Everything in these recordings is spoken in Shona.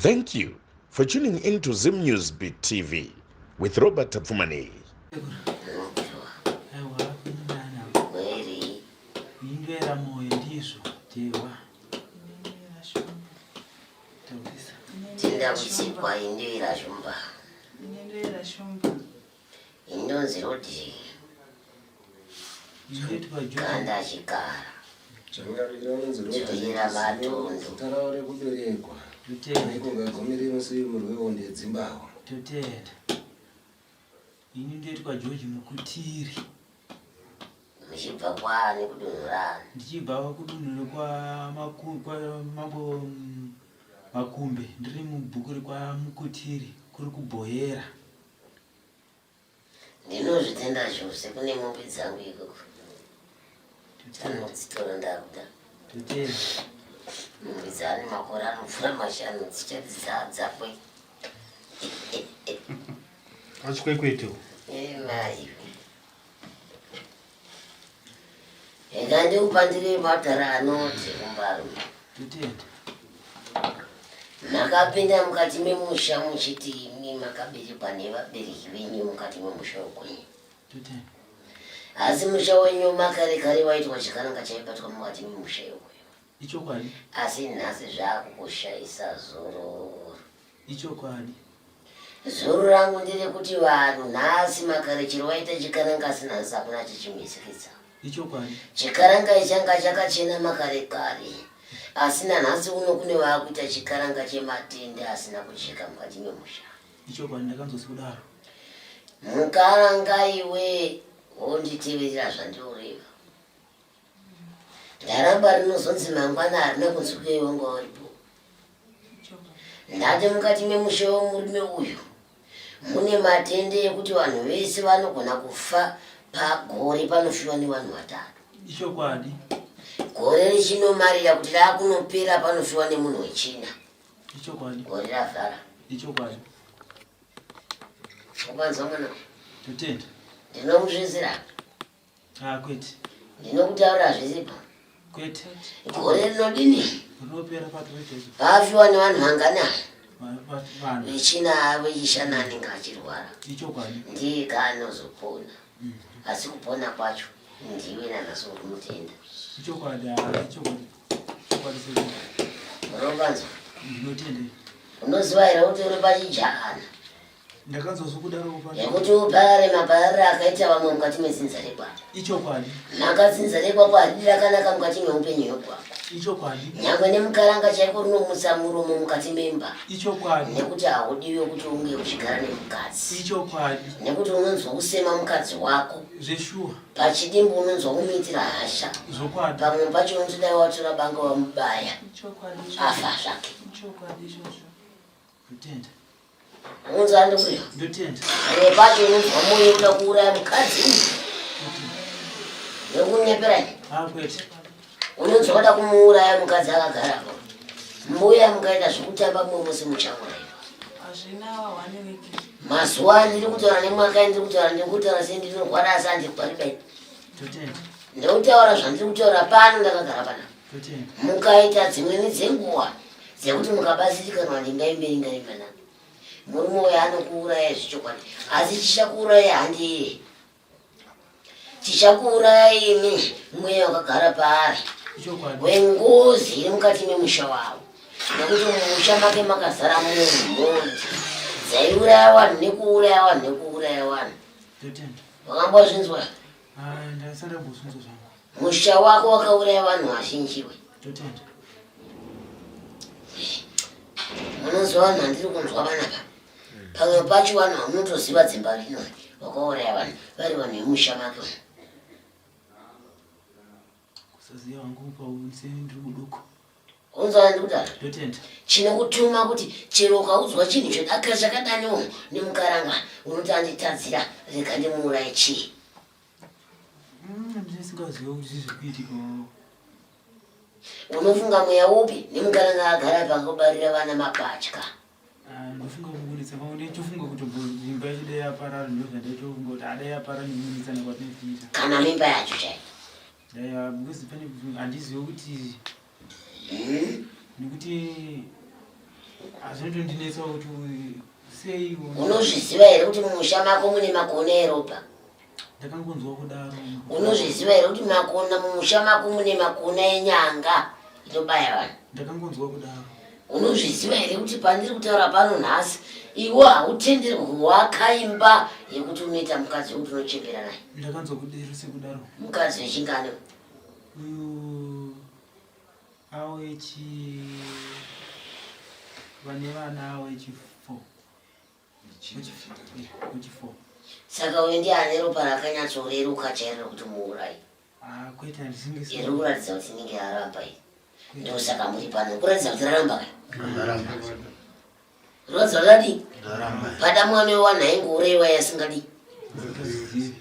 Thank you for tuning in to Zim News Beat TV with Robert Tapfumaneyi. Aiwa, kunana. Mweri. Indwera moyo ndizvo dhewa. Taurisa. Tinda kutsikwa indwera shumba. Indwera shumba. Indonzi Rodrick. Inoitwa John. Ganda chikara. Dzvangarira unonzi Dzvanyira matundu. Zita ravo rekuberekwa. Totenda. Iko ngagumire musi murwi wehondo yedzimbahwe. Totenda. Ini ndoitwa George Mukutiri. Muchibva kwaani kudunhu rani? Ndichibva kudunhu rekwa Mambo Makumbe ndiri mubhuku rekwa Mukutiri kuri kuBhoyera. Ndinozvitenda zvose kune mombe dzangu ikoko. Anodzitora ndakuda. Totenda. Mombe dzaane makore anopfuura mashanu dzichati dzadzakwe. Achikwekweto. Mai. Enda ndikupandire madhara anoti kumbarume. Totenda. Makapinda mukati memusha muchiti imi makaberekwa nevabereki venyu mukati memusha wekwenyu. Totenda. Asi musha wenyu makare kare waitwa chikaranga chaibatwa mukati memusha yokwenyu. Ichokwadi. Asi nhasi zvakukushaisa zororo. Ichokwadi. Zoro rangu nderekuti vanhu nhasi makare chero waita chikaranga asi nhasi hakuna chichimisiridza. Ichokwadi. Chikaranga ichanga chakachena makare kare asi nanhasi uno kune vakuita chikaranga chematende asina kujeka mukati memusha. Ichokwadi ndakanzwa sekudaro. Mukaranga iwe wonditeverera zvandinoreva. Ndaramba rinozonzi mangwana harina kunzwika iwe wanga uripo. Ndati mukati memusha wemurume uyu mune matende ekuti vanhu vese vanogona kufa pagore panofiwa nevanhu vatatu. Ichokwadi. Gore richinomarira kuti rakunopera panofiwa nemunhu wechina. Ichokwadi. Gore ravhara. Ichokwadi. Ukanzwa mwana? Totenda. Ndinomuzvizira. Ah, kwete. Ndinokutaurira zvisipo. Kwete. Gore rinodini? Rinopera patoita izvo. Pafiwa nevanhu vangani aya? Vanhu. Vechina vechishanu anenge achirwara. Ichokwadi. Ndiye kaanozopona. Asi kupona kwacho ndiwe nanhasi uri kumutenda. Ichokwadi, ah, ichokwadi. Chokwadi sekuru. Unopanzwa? Ndinotenda. Unoziva here kuti uri pachijaana? Ndakanzwa zvokudaro pa. Yekuti uparare mapararire akaita vamwe mukati medzinza rekwako. Ichokwadi. Mhaka dzinza rekwako haridi rakanaka mukati meupenyu hwekwako. Ichokwadi. Nyangwe nemukaranga chaiko rinomutsa muromo mukati memba. Ichokwadi. Nekuti haudiwe kuti unge uchigara nemukadzi. Ichokwadi. Nekuti unonzwa kusema mukadzi wako. Zveshuwa. Pachidimbu unonzwa kumuitira hasha. Zvokwadi. Pamwe pacho unoti dai watora banga wamubaya. Ichokwadi. Afa zvake. Ichokwadi izvozvo. Ndotenda. Unonzwa ndikuyo. Ndotenda. Pamwe pacho unonzwa moyo kuda kuuraya mukadzi uyu. Nekunyepera. Ah, kwete. Unonzwa kuda kumuuraya mukadzi akagara apo. Mbuya mukaita zvekutamba mumwe musi muchauraiwa. Hazvina one week. Mazuva andiri kutaura nemwaka andiri kutaura ndiri kutaura sendinorwara asi handirwari bai. Totenda. Ndikutaura zvandiri kutaura pano ndakagara panapa. Totenda. Mukaita dzimweni dzenguva dzekuti mukabatsirikanwa ndingaimbe na murume uyo anokuuraya zvechokwadi asi chichakuuraya handiye chichakuuraya imi mweya wakagara paari Ichokwadi. wengozi iri mukati memusha wavo nekuti mumusha make makazara mumhondi dzaiuraya vanhu nekuuraya vanhu nekuuraya vanhu Totenda. wakambozvinzwa Ah, ndasada kumbozvinzwa zvangu. Musha wako wakauraya vanhu vazhinji we. Totenda. Munonzwa vanhu vandiri kunzwa vanapa. Pamwe pacho vanhu vamunotoziva dzimba rino wakauraya vanhu vari vanhu vemusha make. Kusaziva hangu paunse ndiri muduku. Unzwa ndikutaura? Totenda. Chinokutuma kuti chero ukaudzwa chinhu chodaka chakadaniwo nemukaranga unoti anditadzira rega ndimuuraye chii? Ndisingazive kuti zvii zviri kuitika. Unofunga mweya upi nemukaranga agara pakakubarira vana mapatya? Ah, ndofunga kuburitsa pamwe ndichofunga kuti imba yacho dai yaparara ndozvandaitofunga kuti adai yapara nekuburitsana kwatinoita. Kana mimba yacho chaiyo. Dai because pane handizive kuti nekuti. Zvinotondinetsa kuti sei. Unozviziva here kuti mumusha mako mune makona eropa? Ndakangonzwa kudaro. Unozviziva here kuti makona mumusha mako mune makona enyanga inobaya vanhu? Ndakangonzwa kudaro. Unozviziva here kuti pandiri kutaura pano nhasi iwe hautenderwi kuwaka imba yekuti unoita mukadzi wekuti unochembera naye? Ndakanzwa kudero sekudaro. Mukadzi wechingani? Uyu awechi vane vana awechi 4. Wechi 4. Saka uyu ndiye ane ropa rakanyatsoreruka chairo rekuti muurayi. Ah, kwete handisingisi. Iri kuratidza kuti inenge yaramba iyi. Ndosaka muri pano kuratidza kuti raramba ka. Raramba. Kuratidza kuti radii? Raramba. Pada mwana wewanhu aingouraiwa yasingadii. Singazivi.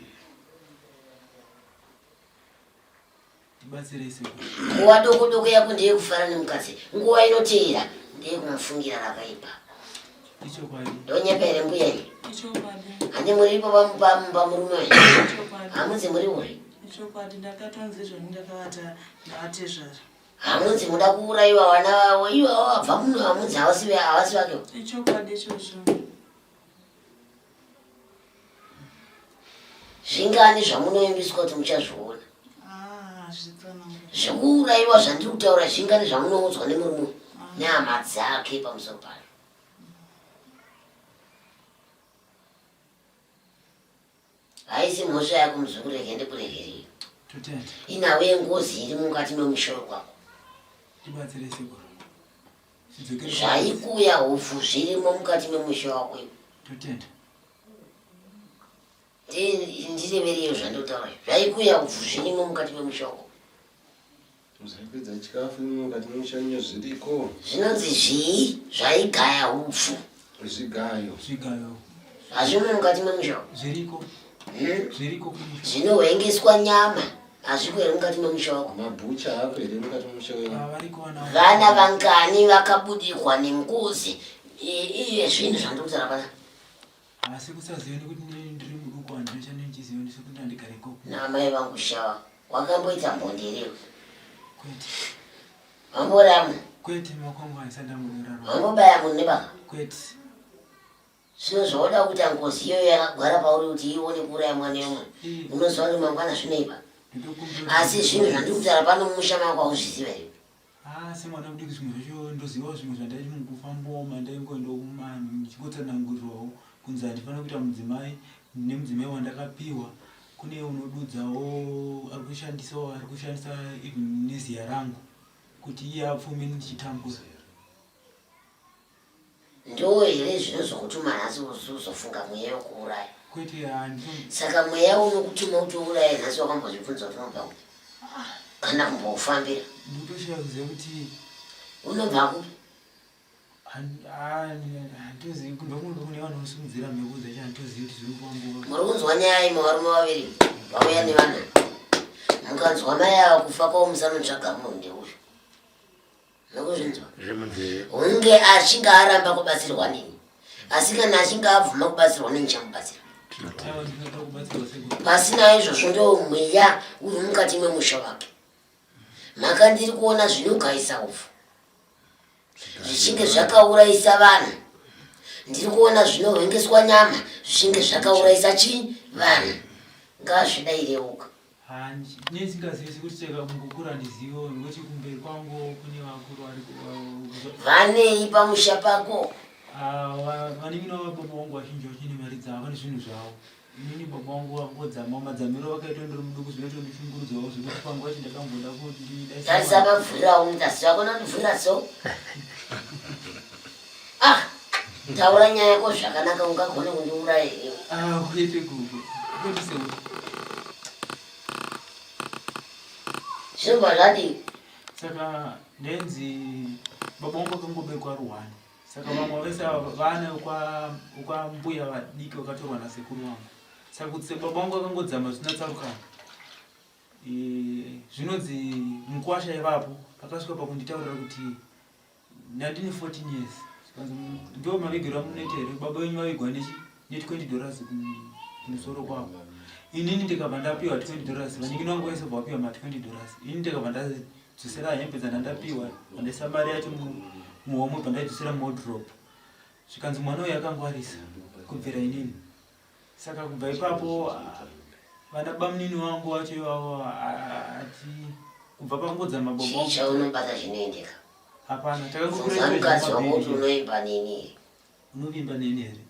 Tibatsirei sekuru. Nguva doko doko yako ndeyekufara nemukadzi, nguva inoteera ndeyekumufungira rakaipa. Ichokwadi. Ndonyepa here mbuya ini? Ichokwadi. Handi muripo pamurume uyu? Ichokwadi. Hamunzi muri uri? Ichokwadi ndakatonzi izvoni ndakavata ndavatezvara. Hamunzi muda kuurayiwa vana vavo ivavo vabva muno hamunzi havasi havasi vake. Ichokwadi izvozvo. Zvingani zvamunoimbiswa kuti muchazviona? Ah, zvitsanangura. Zvekuurayiwa zvandiri kutaura zvingani zvamunoudzwa nemurume uyu nehama dzake pamusoro pazvo? Haisi mhosva yako muzukuru rege ndikuregerei. Totenda. Inhau yengozi iri mukati memushoro kwako. Tibatsirei sekuru. Zvidzokere. Zvaikuya hupfu zvirimo mukati memusha wako iwe. Totenda. Ndirevereiwo zvandinotaura izvi. Zvaikuya hupfu zvirimo mukati memusha wako. Zvaipedza chikafu imo mukati memusha zviriko. Zvinonzi zvii zvaigaya hupfu? Zvigayo. Zvigayo. Hazvimo mukati memusha wako. Zviriko. Hmm? Zviriko kumusha. Zvinohwengeswa nyama hazviko here mukati memusha wako? Mabhucha ako here mukati memusha wenyu? Ah, variko vana. Vana vangani vakabudikwa nengozi iye zvinhu zvandiri kutaura pana? Asi kusaziva nekuti ndiri muduku handina chandinochiziva ndisekuti ndandigare ikoko. Naamai vangu shawa wakamboita mhondi here iwe? Kwete. Wamborama? Kwete makongo handisati ndamborarama. Wambobaya munhu nebanga? Kwete. Zvino zvaoda kuita ngozi iyoyo yakagwara pauri kuti ione kuuraya mwana yemwe. Unoziva kuti mangwana zvinoipa. Asi zvinhu zvandiri kutaura pano mumusha mako hauzviziva here? Ah, semwana mudiki zvimwe zvacho ndozivawo zvimwe zvandaiti mukufambawo mandaingoendawo kumanhu ndichingotsanangurirwawo kunzi handifanira kuita mudzimai ndine mudzimai wandakapiwa kune unodudzawo ari kushandisawo ari kushandisa even neziya rangu kuti iye apfume ndichitambura. Ndo here zvinozokutuma nhasi uzofunga mweya wekuuraya? Kwete handito. Saka mweya unokutuma kuti uuraye nhasi wakambozvibvunza kuti unobva kupi? Kana kumboufambira? Ndikutoshaya kuziva kuti unobva kupi? Handitozivi ndokunge kune vanhu vanosimudzira mhepo dzacho handitozivi kuti zviri kufamba. Muri kunzwa nyaya imwe varume vaviri vauya nevana. Mukanzwa mai ava kufa kwavo musanotsvaga munhu ndeuyu. Nokuzvinzwa hunge achinge aramba kubatsirwa neni asi kana achinge abvuma kubatsirwa neni chamubatsira pasina izvozvo ndo mweya uri mukati memusha wake mhaka ndiri kuona zvinogaisa upfu zvichinge zvakaurayisa vanhu ndiri kuona zvinohwengeswa nyama zvichinge zvakaurayisa chii vanhu ngazvidaireuka Nesingazivi sekuti cheka kungokura handizivo nekuti kumberi kwangu kune vakuru vari Vanei pamusha pako? Ah, vanin'ina vababa vangu vazhinji vachine mari dzavo vane zvinhu zvavo. Inini baba vangu vangodzama madzamiro vakaita ndiri muduku zvinotondishungurudzawo zvekuti panguva yacho ndakamboda kuti Tarisa mavhurira aunoita ziso yako nandivhurira so. Ah, taura nyaya yako zvakanaka ungagone kundiuraya here? Ah, kwete gogo. Kwete sekuru. Zvinobva zvadii? Saka ndenzi baba vangu vakangobekwa ruwani. Saka vamwe vese ava vana kwa mbuya vadiki vakatorwa nasekuru vangu. Saka kuti baba vangu vakangodzama zvisina tsarukano. Zvinonzi mukwasha ivapo akasvika pakunditaurira kuti Ndandine 14 years zvikanzi ndo mavigiro amunoita here baba venyu vavigwa nechi ne 20 dollars kumusoro kwavo inini ndikabva ndapiwa 20 dollars vanin'ina vangu vese bva vapiwa ma 20 dollars inini ndikabva ndadzosera hembe dzandandapiwa vandaisa mari yacho muhomwe bva ndaidzosera muwardrobe. Zvikanzi mwana uyu akangwarisa kubvira inini. Saka kubva ipapo vana bamunini wangu wacho ivavo ati kubva pangodza mababa. Chii chaunobata chinoendeka? Hapana, takangokura mukadzi wako kuti unoimba neni here? Unovimba neni here?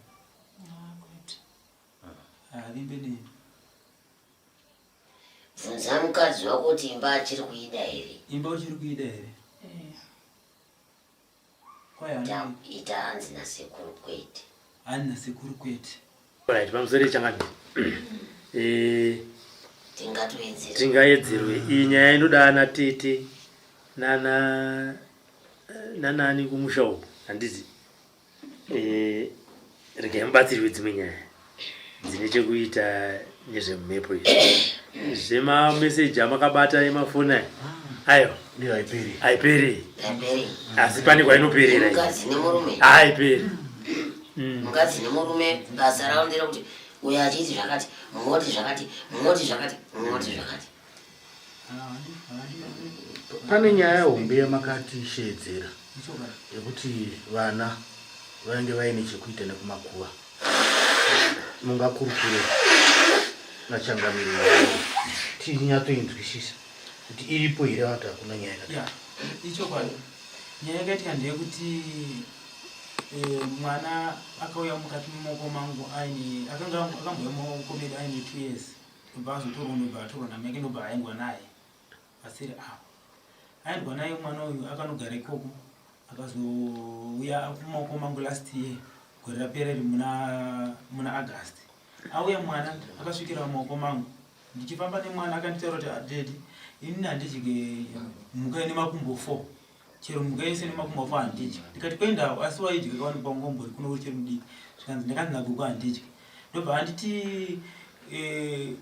Haavimbe neni. Bvunza mukadzi wako kuti imba achiri kuida here? Imba uchiri kuida here? Ita hanzi nasekuru kwete. Hanzi nasekuru kwete. Right, pamusoro changamire. Eh, tingatoedzerwe. Tingaedzerwe. Iyi nyaya inoda ana tete nana nanani kumusha uku handiti? Eh, regai mubatsirwe dzimwe nyaya dzine chekuita nezvemumhepo izvi zvemameseji amakabata emafoni aya ayo haiperi asi pane kwainoperera haiperi mm. mukadzi nemurume basa ravo nderekuti uyo achiiti zvakati moti zvakati moti zvakati moti zvakati Pane nyaya hombe yamakatisheedzera yekuti vana vainge vaine chekuita nekumakuva. Mungakurukure nachangamire nyaya tinyatsoinzwisisa kuti iripo here vanoti hakuna nyaya yakadai. Ichokwadi. Nyaya yakaitika ndeyekuti eh, mwana akauya mukati memaoko mangu aine akanga akambouya mumaoko medu aine two years ndobva azotorwa ndobva atorwa namai ake ndobva aendwa naye vasiri avo aendwa naye mwana uyu akanogara ikoko akazouya kumaoko mangu last year gore rapera iri muna muna august auya mwana akasvikira mumaoko mangu ndichifamba nemwana akanditaura kuti adedi ah, inini handidye mhuka ine makumbo four chero mhuka yese nemakumbo afo handidyi ndikati kwendawo asi waidya kawanikwa pangombori kuno uri chero mudiki zvikanzi ndakanzi nagogo handidyi ndobva anditi eh,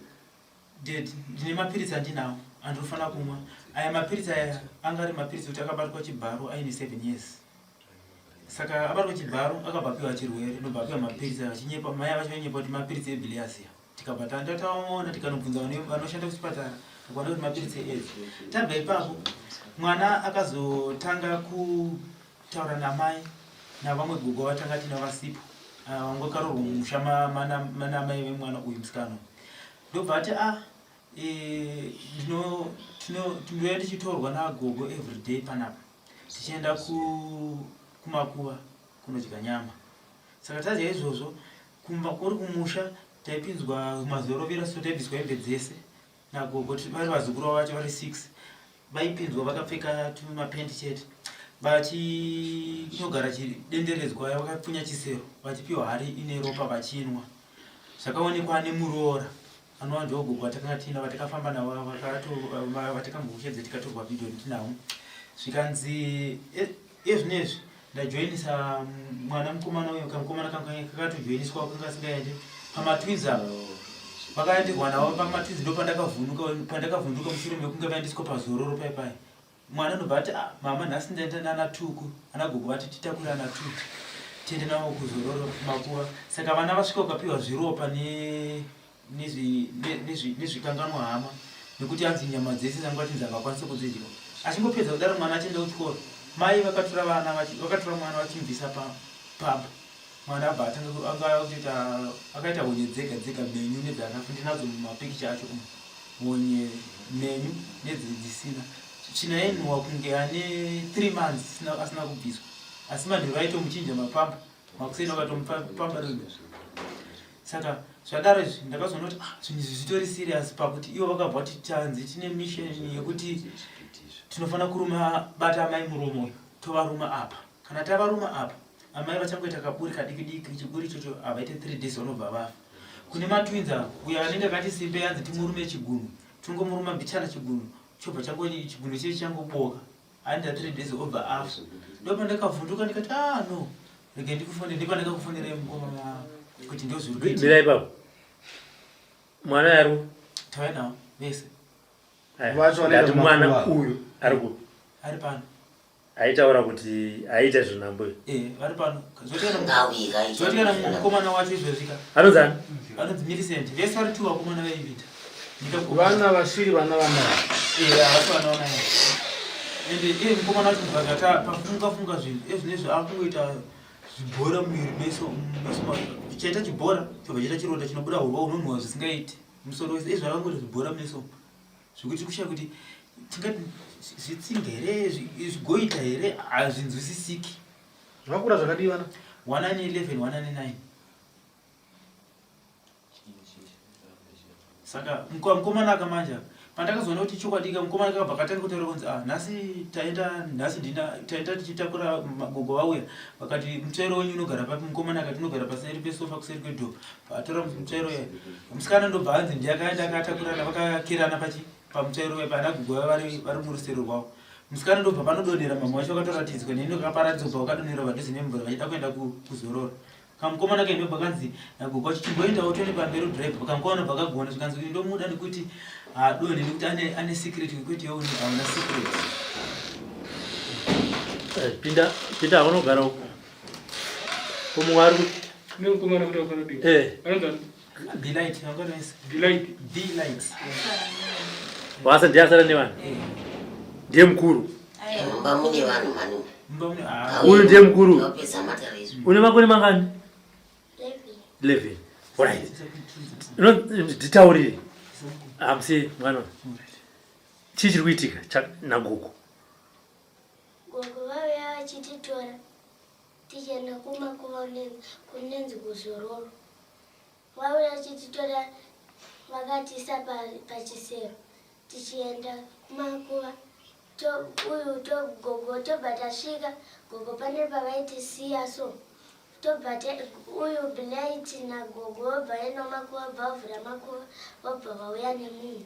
dad ndine mapiritsi andinawo andinofanira kumwa aya mapiritsi aya anga ari mapiritsi kuti akabatwa chibharo aine seven years saka abatwa chibharo akabva apiwa chirwere ndobva apiwa mapiritsi achinyepa mai vacho vainyepa kuti mapiritsi ebiliasia tikabva tanda taona tikanobvunza vanoshanda kuchipatara tikaona kuti mapiritsi eaids tabva ipapo mwana akazotanga kutaura namai navamwe gogo vatanga tina vasipo ah, vamwe vakarorwa mumusha manamai vemwana uyu musikana ndobva ati a ah, e, ndinouya ndichitorwa nagogo everyday panapa tichienda kumakuva kunodya nyama Saka tadya izvozvo kumba kuri kumusha taipinzwa mazorovera so taibviswa hembe dzese nagogo vari vazukuru vavo vacho vari 6 vaipinzwa vakapfeka tumapendi chete vachinogara chidenderedzwa vakapfunya chisero vachipiwa hari ine ropa vachinwa zvakaonekwa nemuroora anova ndogogo vatakanga tiina vatakafamba navo vatakambokushedza tikatorwa vhidhiyo tinavo zvikanzi Ezvinezvi ndajoinisa mwana mukomana uyo kamukomana kakatojoiniswa kanga kasingaende pamatwins ava vakaenderwa navo pamatwins ndo pandakavhunduka pandakavhunduka mushure mekunge vaendeswa pazororo pai pai mwana anobva ati ah, mama nhasi ndaenda nana tuku ana gogo vati titakure ana tuku tiende navo kuzororo makuva saka vana vasvika ukapiwa zviropa ne nezvikanganwa hama nekuti anzi nyama dzese dzanga vachinzi havakwanise kudzidya achingopedza kudaro mwana achienda kuchikoro mai vakatora vana vakatora mwana vachimubvisa pamba mwana abva atanga anga kutoita akaita honye dzega dzega mhenyu nedzakafa ndinadzo mumapikicha acho umu honye mhenyu nedzisina tsvina yainhuwa kunge ane three months asina kubviswa asi manheru aitomuchinja mapamba makuseni vakatomupamba saka zvadaro izvi ndakazoona kuti ah, zvinhu izvi zvitori serious pakuti ivo vakabva kuti tanzi tine mission yekuti tinofanira kuruma bata amai muromo uyu tovaruma apa kana tavaruma apa amai vachangoita kaburi kadiki diki chiburi ichocho havaite three days vanobva vafa kune matwins ava uyo anenge akati simbe yanzi timurume chigunwe tingomuruma mbichana chigunwe chobva chango chigunwe chee changoboka Under 3 days obva afa. Ndopandakavhunduka ndikati ah no. Rega ndikufonere ndopandakakufonerai mukoma kuti ndozviri kuitika. Mira ipapo. Mwana ari tauya nawo vese. Ndati mwana uyu ari kupi? Ari pano. Aitaura kuti aita zvenhambo iyo. Eh, vari pano. Zvotikana mukomana wacho izvozvi ka. Anonzi ani? Anonzi Millicent. Vese vari two vakomana vaivita. Vana vasiri vana vamai. Eh, havasi vana vamai. Ende iye mukomana wacho kubva zvata pafunga funga zvinhu ezvinezvi akungoita zvibhora muviri meso meso chaita chibhora chobva chaita chironda chinobuda hurwa unonhuwa zvisingaiti musoro wese izvo akangoita zvibhora meso zvekuti kushaya kuti tingati zvitsinga here zvigoita here hazvinzwisisiki. Zvakakura zvakadii vana? 111 109 saka mukomana aka manje aka pandakazoona kuti chokwadi ka mukomana kakabva katanga kutaura kunzi ah nhasi taenda nhasi ndina taenda tichitakura magogo vauya vakati mutsvairo wenyu unogara papi mukomana akati unogara paseri pesofa kuseri kwedhoo atora mutsvairo uya musikana ndobva anzi ndiye akaenda akatakurana vakakirana pachi pamutsvairo uya pana gogo vaya vari vari murusero rwavo musikana ndobva panodonhera mama wacho vakatoratidzwa neni vakaparadzwa bva vakadonhera padhuze nemvura vachida kuenda kuzorora Kamukomana ke ndobva kanzi nagogo wacho chimboendawo tione pamberi udrive kamukomana ndobva kagona zvikanzi uyu ndomuda nekuti haadonhe nekuti ane, ane secret kwete iwe une hauna secret. Eh, pinda pinda unogara uko kumwe ari kuti Kune mukomana kuti akanodii? Eh. Anonzi ani? Be light, anganoisa. Be light. Be light. Wasa ndiye asara nevanhu. Eh. Ndiye mukuru. Mumba mune vanhu mani. Mumba mune ah. Uyu ndiye mukuru. Wapedza matare izvo. Une makore mangani? 11. Right. No, nditaurire. Hamsi mwana. Chii chiri kuitika nagogo? Gogo vauya vachititora tichienda kumakuva kunenzi kuzororo. Vauya vachititora vakatiisa pachisero tichienda kumakuva uyu gogo tobva tasvika gogo pane pavaitisiya so tobva uyu blight nagogo vobva vaenda kumakuva vobva vavhura makuva vobva vauya nemunhu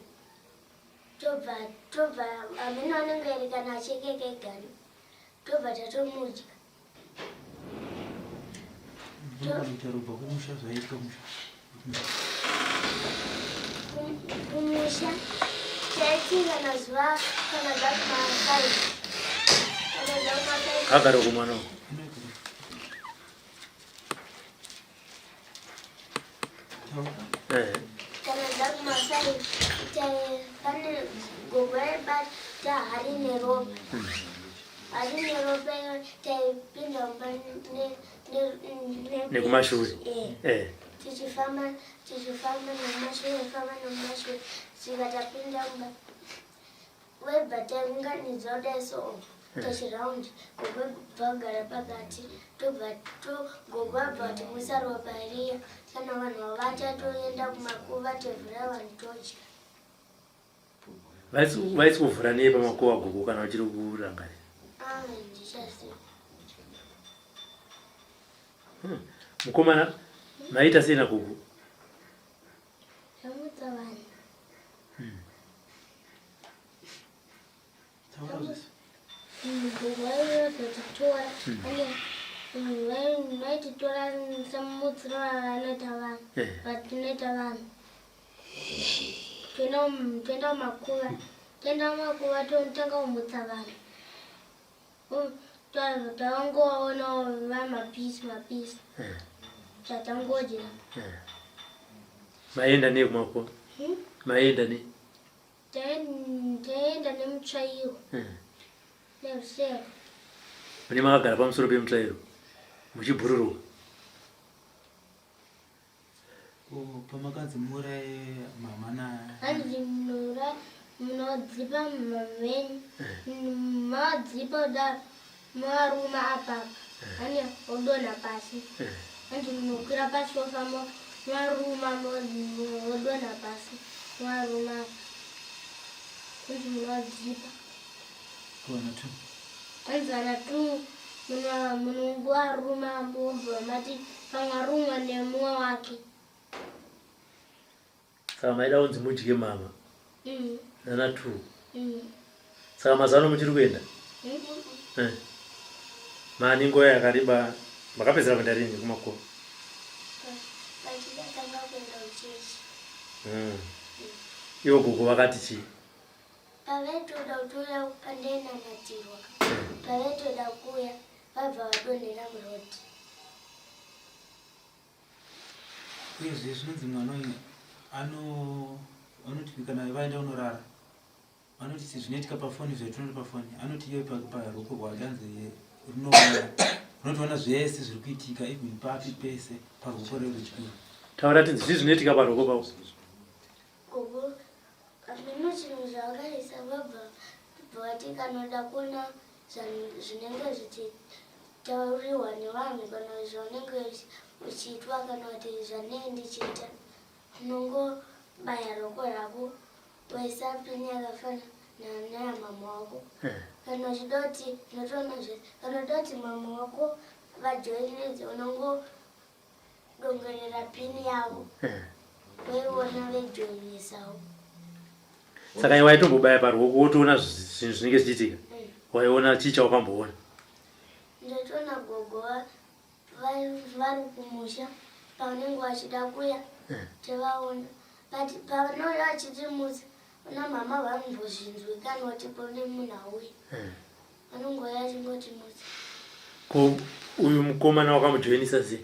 tobva tobva hameno anenge iri kana achekeka egani tobva tatomudya Kumusha chaitika mazuva kana zvakuma5 kana zvakuma5 Kagara kumwana uko. Eh. Kana zvakuma5 pane gogo aibata hari neropa. Hari neropa iyo taipinda mumba nekumashure. Eh. Tichifamba tichifamba nekumashure famba nekumashure svika tapinda mumba. Webva taunganidza kudai so tochiround gogo vagara pakati tobva gogo vabva vatimwisa ropa riya kana vanhu vavata toenda kumakuva tovhura vanhu todya. Vaisi kuvhura nei pamakuva gogo kana vachiri kurangarira? Ah, ndichaziva. Mukomana maita sei nagogo? Zvamutsa vanhu. Vaitotitora vaititora semutsiro vanoita vanhu vatinoita vanhu toenda kumakuva toenda kumakuva totanga kumutsa vanhu Tangoona vamapisi mapisi. Chatangodya. Maenda nei kumakuva? Hmm? Maenda nei? Taenda nemutsvairo. Nerusero. Mune makagara pamusoro pemutsvairo muchibhururuka. Ko pamakanzi muuraye mama na Hanzi munoura munodzipa mama venyu madzipa kudaro moaruma apapa hani odonha pasi hanzi munokwira pasofa moaruma odonha pasi moaruma hanzi munodzipa Vana tu. Hanzi vana tu munongoaruma mobva mati pamwe arumwa nemumwe wake. Saka maida kunzi mudye mama. Nana tu. Saka mazuva ano muchiri kuenda? Eh. Mani nguva yakareba makapedzera kuenda rini kumakuva? Pandakatanga kuenda kuchechi. Ivo gogo vakati chii? Pavaitoda kutoya pandainamatirwa pavaitoda kuuya vabva vadonhera muroad. Uyezve zvinonzi mwana uyu ano anoti kana vaenda unorara. Vanoti zvinoitika pafoni zvatinoona pafoni anoti iye paruoko rwake anzi rinoona rinotoona zvese zviri kuitika even papi pese paruoko rerudyi. Taura tinzi zvii zvinoitika paruoko pavo. Gogo hameno chinhu zvavakaisa vabva vati kana uda kuona zvinenge zvichitauriwa nevanhu kana zvaunenge uchiitwa kana kuti zvanenge ndichiita unongobaya roko rako Waisa pini yakafana neya mama wako. Eh. Kana uchida kuti unotoona zvese. Kana uchida kuti mama wako vajoinidze unongodongorera pini yavo. Eh. Voiona vejoinisawo. Saka iwe waitombobaya paruoko wotoona zvinhu zvinenge zvichiitika. Eh. Waiona chii chawakamboona? Ndatoona gogo vari kumusha pavanenge vachida kuya tivaona but pavanouya vachitimutsa una mama vanombozvinzwi kana kuti pane munhu auya vanongouya achingotimutsa. Ko uyu mukomana wakamujoinisa sei?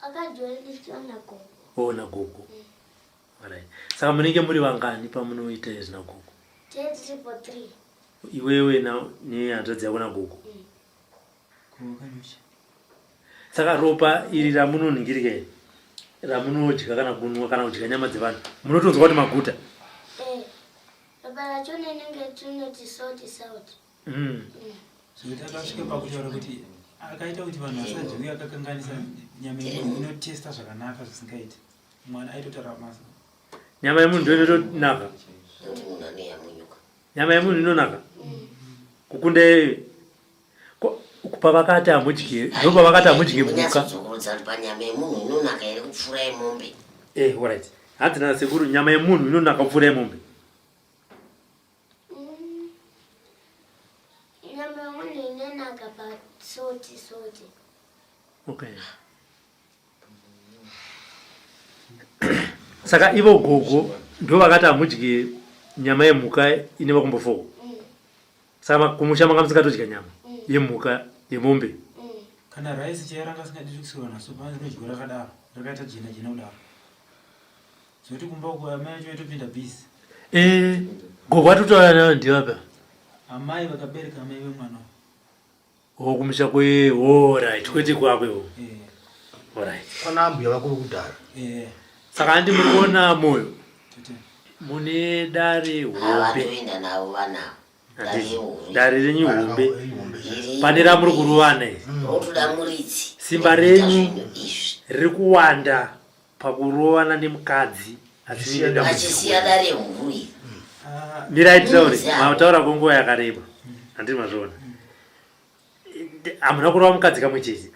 Akajoiniswa nagogo. Oh, nagogo. Alright. Saka munenge muri vangani pamunoita izvi nagogo? Tee tiripo 3. Iwewe nehanzvadzi yako nagogo? Saka ropa iri ramunonhingirika iri ramunodya kana kunwa kana kudya nyama dzevanhu munotonzwa kuti maguta? Eh, ropa racho rinenge rinoti salt salt. Zvekuti akasvika pakutaura kuti akaita kuti vanhu vasadyiwe akakanganisa nyama yemunhu inotesta zvakanaka zvisingaiti. Mwana aitotaura masa. Nyama yemunhu ndiyo inotonaka. Nekuti munhu anoyamunyuka. Nyama yemunhu inonaka kukunda iyoyo. Pavakati hamudye ndopavakati hamudye mhuka. Kunyatsodzokorodzana kuti panyama yemunhu inonaka here kupfuura yemombe. Eh, alright. Hanzi na sekuru nyama yemunhu inonaka kupfuura yemombe. Nyama yemunhu inonaka pasoti soti. Okay. Saka ivo gogo ndo vakati hamudye nyama yemhuka ine makumbo 4. Saka kumusha manga musingatodya nyama yemhuka yemombe. Kana rice chaiyo ranga asingadi kuisirwa naso panzi rinodyiwa rakadaro rakaita jena jena kudaro. Zvekuti kumba uko amai vacho vaitopinda busy. Eh, gogo atotaura nayo ndivapa. Amai vakabereka amai vemwana. Oh, kumusha kwe oh, right kwete kwako iwo. Eh. Alright. Kwana ambuya vako vekudhara. Eh. Saka handi muri kuona moyo. Tete. Mune dare hombe. Havatoenda navo vana. Dare renyu hombe. Pane ramuri kurovana iri. Rotoda muridzi. Simba renyu riri kuwanda pakurovana nemukadzi achisiya dare huru iri. Mirai titaure. Mataura kwenguva yakareba. Handiti mazviona. Hamuna kurova mukadzi kamwe chete.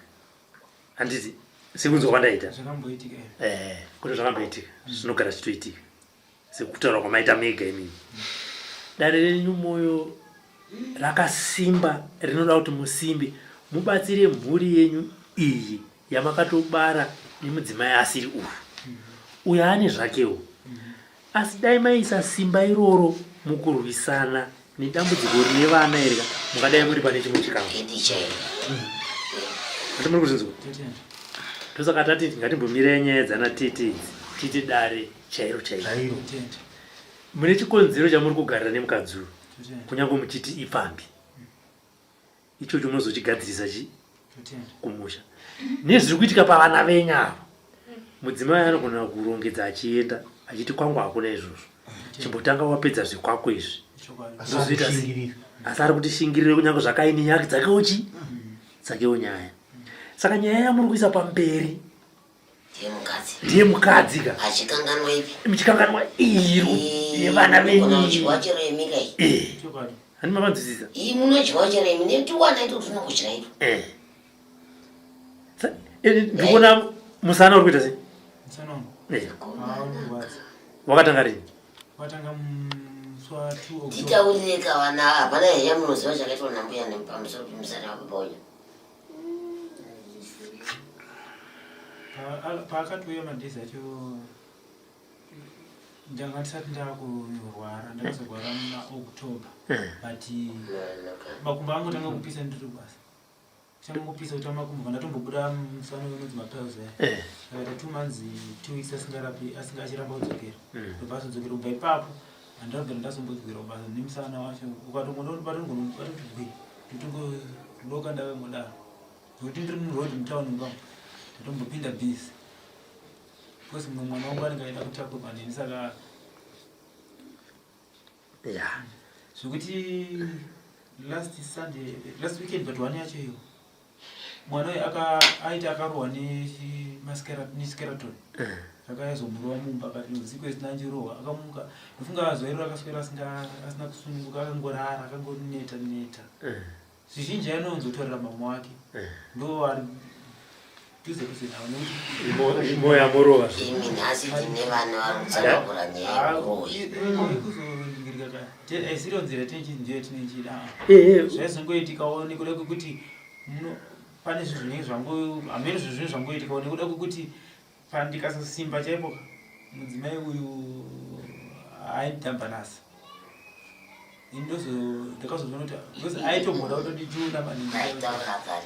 Handiti sekunzwa kwandaita. Zvakamboitika. Eh, kuti zvakamboitika. Zvinogara zvichitoitika. Sekutaura kwamaita mega imimi. Dare renyu moyo rakasimba rinoda kuti musimbe mubatsire mhuri yenyu iyi yamakatobara nemudzimai asiri uyu. Uyu ane zvakewo. Asi dai maisa simba iroro mukurwisana nedambudziko rine vana iri mungadai muri pane chimwe chikamu. Handi muri kuzvinzwa? Ndosaka tati ngatimbomirai nyaya dzana tete idzi tiite dare chairo chairo. Mune chikonzero chamuri kugarira nemukadzi uyu kunyange muchiti ipfambi. Ichocho munozochigadzirisa chi kumusha. Nezviri kuitika pavana venyu ava. Mudzimai anogona kurongedza achienda achiti kwangu hakuna izvozvo. Chimbotanga wapedza zvekwako izvi. Ndozoita asi ari kuti shingirire kunyange zvakaini nyaya dzakewo chi dzakewo nyaya. Saka nyaya yamuri kuisa pamberi Ndiye mukadzi. Ndiye mukadzi ka. Achikanganwa ipi? Muchikanganwa iyi yevana venyu. Unodyiwa chero imi ka iyi. Eh. Hani mavanzwisisa? Iyi munodyiwa chero imi netiwana ito tinokudya ito. Eh. Ndikuona musana uri kuita sei? Musana wangu. Eh. Ah, unorwadza. Wakatanga rini? Watanga musi wa 2 October. Titaurire ka vana hapana here yamunoziva chakaitwa nambuya pamusoro pemusana wababa wenyu. Paakatouya madays acho ndanga ndisati ndakurwara ndakazorwara muna October but makumbo angu tanga kupisa ndiri kubasa tanga kupisa kuti makumbo ndatombobuda musana unonzi mapels aya akaita 2 months 2 weeks asingarapi asinga achiramba kudzokera ndobva azodzokera kubva ipapo. Handabvira ndazombodzokera kubasa nemusana wacho ukatongoona kuti patongoona patoti gwi ndotongodoka ndakangodaro nokuti ndiri muroad mutown mukamo ndatombopinda busy because mumwe mwana wangu anenge aida kutakurwa neni saka ya zvekuti last Sunday last weekend but one yacho iyo mwana uyu aiti akarohwa neskeraton eh. akayazomurova mumba akati usiku isina njirohwa akamuka ndofunga zuva iro akaswera asina kusununguka akangorara akangoneta neta eh. zvizhinji anowanzotaurira mama wake eh. ndo ari dhuze dhuze navo nekuti moyo amorova imi nhasi tine vana vari kutsanangura nyaya yeuroyi kuzoningirika ka aisiriyo nzira tinechii ndiyo yatinechida zvaizongoitikawo nekuda kwekuti pane zvinhu zvinenge zvango hameno zvinhu zvinenge zvangoitikawo nekuda kwekuti pandikasasimba chaipo mudzimai uyu aidhambanasa ini ndakazoona kuti because aitomboda kutondijuna maningi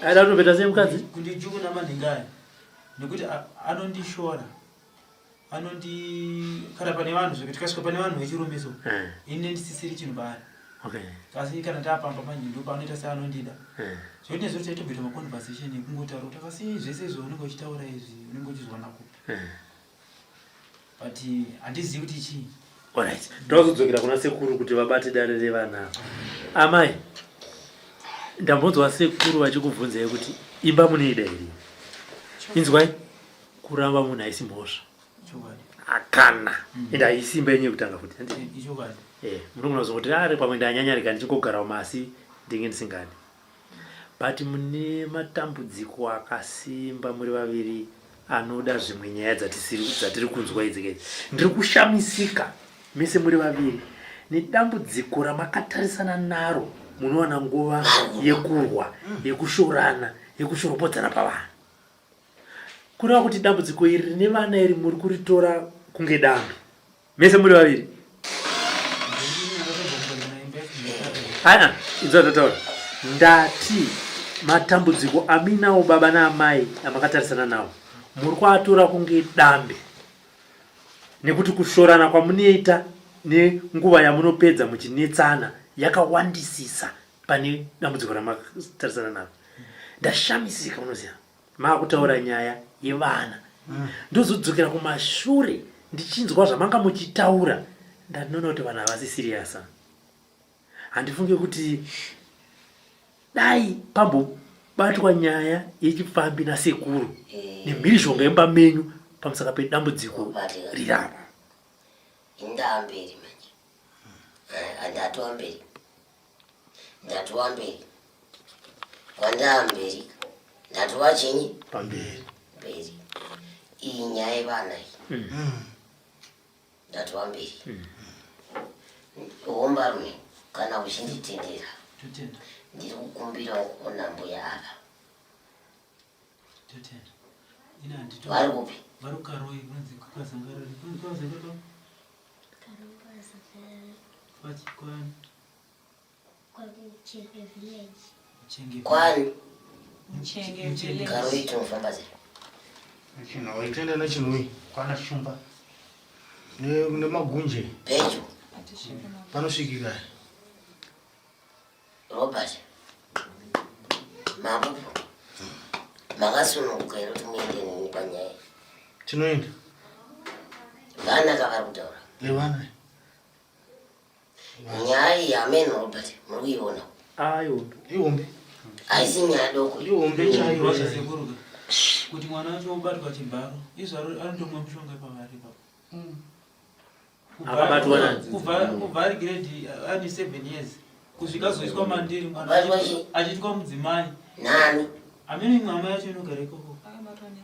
aida kutopeta sei mukadzi kundijuna maningi aya nekuti anondishora anondi kana pane vanhu zvekuti tikasvika pane vanhu vechirume so eh. ini ndisisiri chinhu paari asi kana tapamba manje ndo paanoita seanondida eh. zvekuti nezvo taitomboita maconversation ekungotaura kuti akasi zvese izvo unenge uchitaura izvi unenge uchizwana kupi eh. but handizivi kuti chii Alright. Tozodzokera kuna sekuru kuti vabate dare revana. Amai, ndambonzwa sekuru vachikubvunzai kuti imba munoida here? Inzwai, kuramba munhu haisi mhosva. Akana. Mm. Ende haisi imba yenyu yekutanga futi. Eh, munogona kuzongoti ari pamwe ndanyanyarika ndichingogarawo masi ndinge ndisingadi. But mune matambudziko akasimba muri vaviri anoda zvimwe nyaya dzatisiri dzatiri kunzwa idzi ke. Ndiri kushamisika mese muri vaviri nedambudziko ramakatarisana naro munowana nguva yekurwa yekushorana yekushoropodzana pavanhu. Kureva kuti dambudziko iri rine vana iri muri kuritora kunge dambe. Mese muri vaviri. Aa, inzwa ndataura. Ndati matambudziko aminawo baba naamai amakatarisana nawo muri kuatora kunge dambe nekuti kushorana kwamunoita nenguva yamunopedza muchinetsana yakawandisisa pane dambudziko ramakatarisana naro. Ndashamisika unoziva. Maakutaura nyaya yevana mm. Ndozodzokera kumashure ndichinzwa zvamanga muchitaura ndanoona kuti vanhu havasi serious. Handifunge kuti dai pambobatwa nyaya yechipfambi nasekuru eh. nemhirizhonga yemba menyu pamusaka pedambudziko rirapa. Indamberi manje. Andatwa mberi. Ndatova mberi. Kwandaa mberi. Ndatova chinyi? Pamberi. Mberi. Iyi nyaya yevana iyi. Mm. Ndatova mberi. Mm. Hombarume kana uchinditendera. Ndiri kukumbirawo kuona mbuya ava. Vari kupi? Vari kukaroi kunzi kwazangarari. Kunzi kwazangarari. Kwani? Karoi tinofamba sei? Chinhoyi toenda nechinhoyi kwana Shumba nemagunje pedyo panosvikika. Robert Mapupu makasununguka here kuti muende neni panyaya tinoenda vana kavari kutaura nevana nyaya iyi amen Robert muri kuiona ayo ihombe haisi nyaya doko ihombe chaiyo kuti mwana wacho obatwa chibharo izvo anotomwa mushonga pavari ipapo mm. Akabatwa nani? Kubva ari grade ane 7 years kusvika azoiswa mandiri mwana achiitwa mudzimai. Nani? Amene imwe hama yacho inogara ikoko.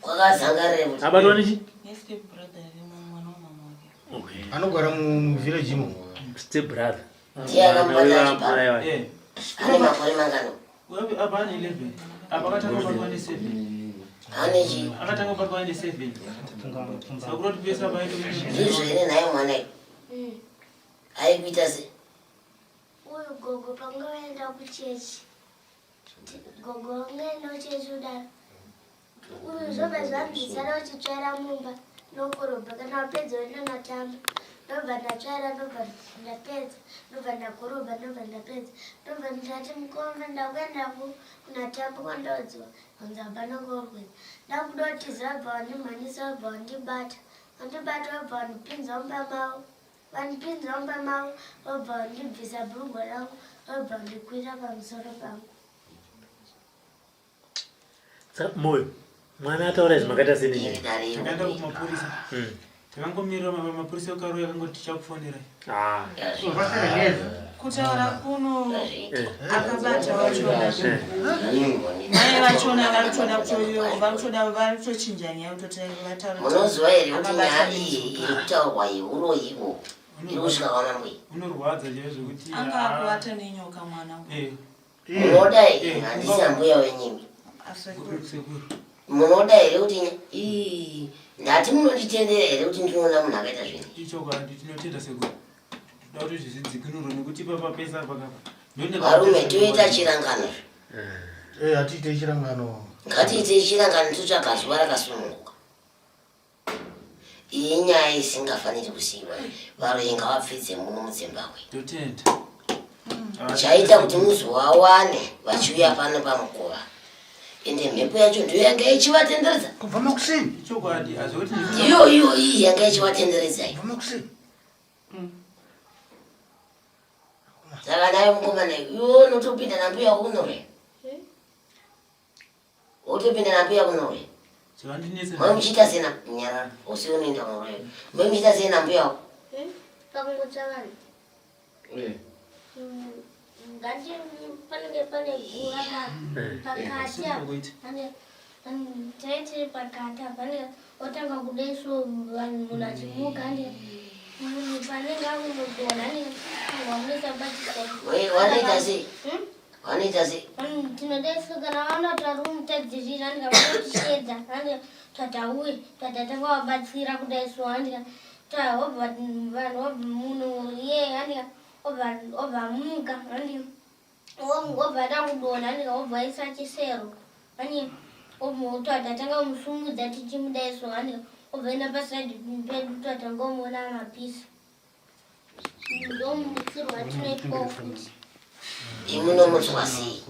Kwakazangarira. Abatwa nechi? Okay. Anogara mu village imo. Step brother. Ndiye akamubata chibharo. Eh. Ane makore mangano? Apa ane 11. Apa akatanga kubatwa ane 7. Ane chii? Akatanga kubatwa ane 7. Saka kuroti pese apa aito. Ndizvo here nhai mwana iwe? Mm. Aikuita sei? Uyu gogo panga vaenda kuchechi. Gogo vangaenda kuchechi kudaro. Uyu zvobva zvanzi sara uchitsvaira mumba nokorobha kana wapedza woenda natamba. Ndobva ndatsvaira ndobva ndapedza ndobva ndakorobha ndobva ndapedza ndobva ndati mukoma ndakuenda kuna Tambu kwandodziwa kunzi hapana kwauri kuenda. Ndakuda kutiza vabva vandimhanyisa vabva vandibata vandibata vabva vandipinza mumba mavo vandipinza mumba mavo vabva vandibvisa bhurugwa rangu vabva vandikwira pamusoro pangu. Moyo mwana ataura izvi makaita sei nechii? Takaenda kumapurisa. Takangomirira mapurisa ekaruya akangoti tichakufonerai. Ah. Kutaura kuno akabata vachona mai vachona varikutoda varikutoda varikutochinja nyaya kutoti vataura. Munoziva here kuti nyaya iyi iri kutaurwa yeuroyi uhu iri kusvika kwamambo iyi? Unorwadza chaizvo kuti anga akuvata nenyoka mwana. Eh. Munoda here handisi ambuya wenyimi. Munoda here kuti ii ndati munonditendera here kuti ndinoona munhu akaita zvinhu? Ichokwadi tinotenda sekuru. Toda kuti zvidzikinurwe nekuti papa pese apa kapa. Varume toita chirangano. Eh hatiite chirangano. Ngatiite chirangano totsvaga zuva rakasununguka. Iyi inyaya isingafaniri kusiiwa. Varoyi ngavapfidze muno muZimbabwe. Totenda. Chaita kuti muzovawane vachiuya pano pamukova. Ende mhepo yacho ndiyo yanga ichivatenderedza. Kubva makuseni. Chokwadi azvoti Ndiyo iyo iyi yanga ichivatenderedza iyi. Kubva makuseni. Saka naye mukomana iwe unotopinda nambuya kunorwe. Wotopinda nambuya kunorwe. Zvandinetsa. Mai muchiita sei na nyarara usi unoenda kunorwe. Mai muchiita sei nambuya wako? Pakungotsa vanhu. Ngati panenge pane guva pakati apa. Tine tiri pakati apa panenge otanga kudai so vanhu munhu achimuka andi munhu panenge akundodonha anenge wamuisa batisa. Wanoita sei? Vanoita sei? Tinodaiso kana vaona kuti vari kumutadzirira andika vanotishedza andika tatauye tatatanga vabatsira kudaiso andika obva vanhu obva munhu iye andika obva obva amuka andika obva ada kudonha andika obva aisa chisero andika obva tatatanga kumusumudza tichimudaiso andika obva enda pasaidi pedu tatanga kumuona mapisi. Ndomutsirwa tinoitwa futi. Imi munomutswa sei?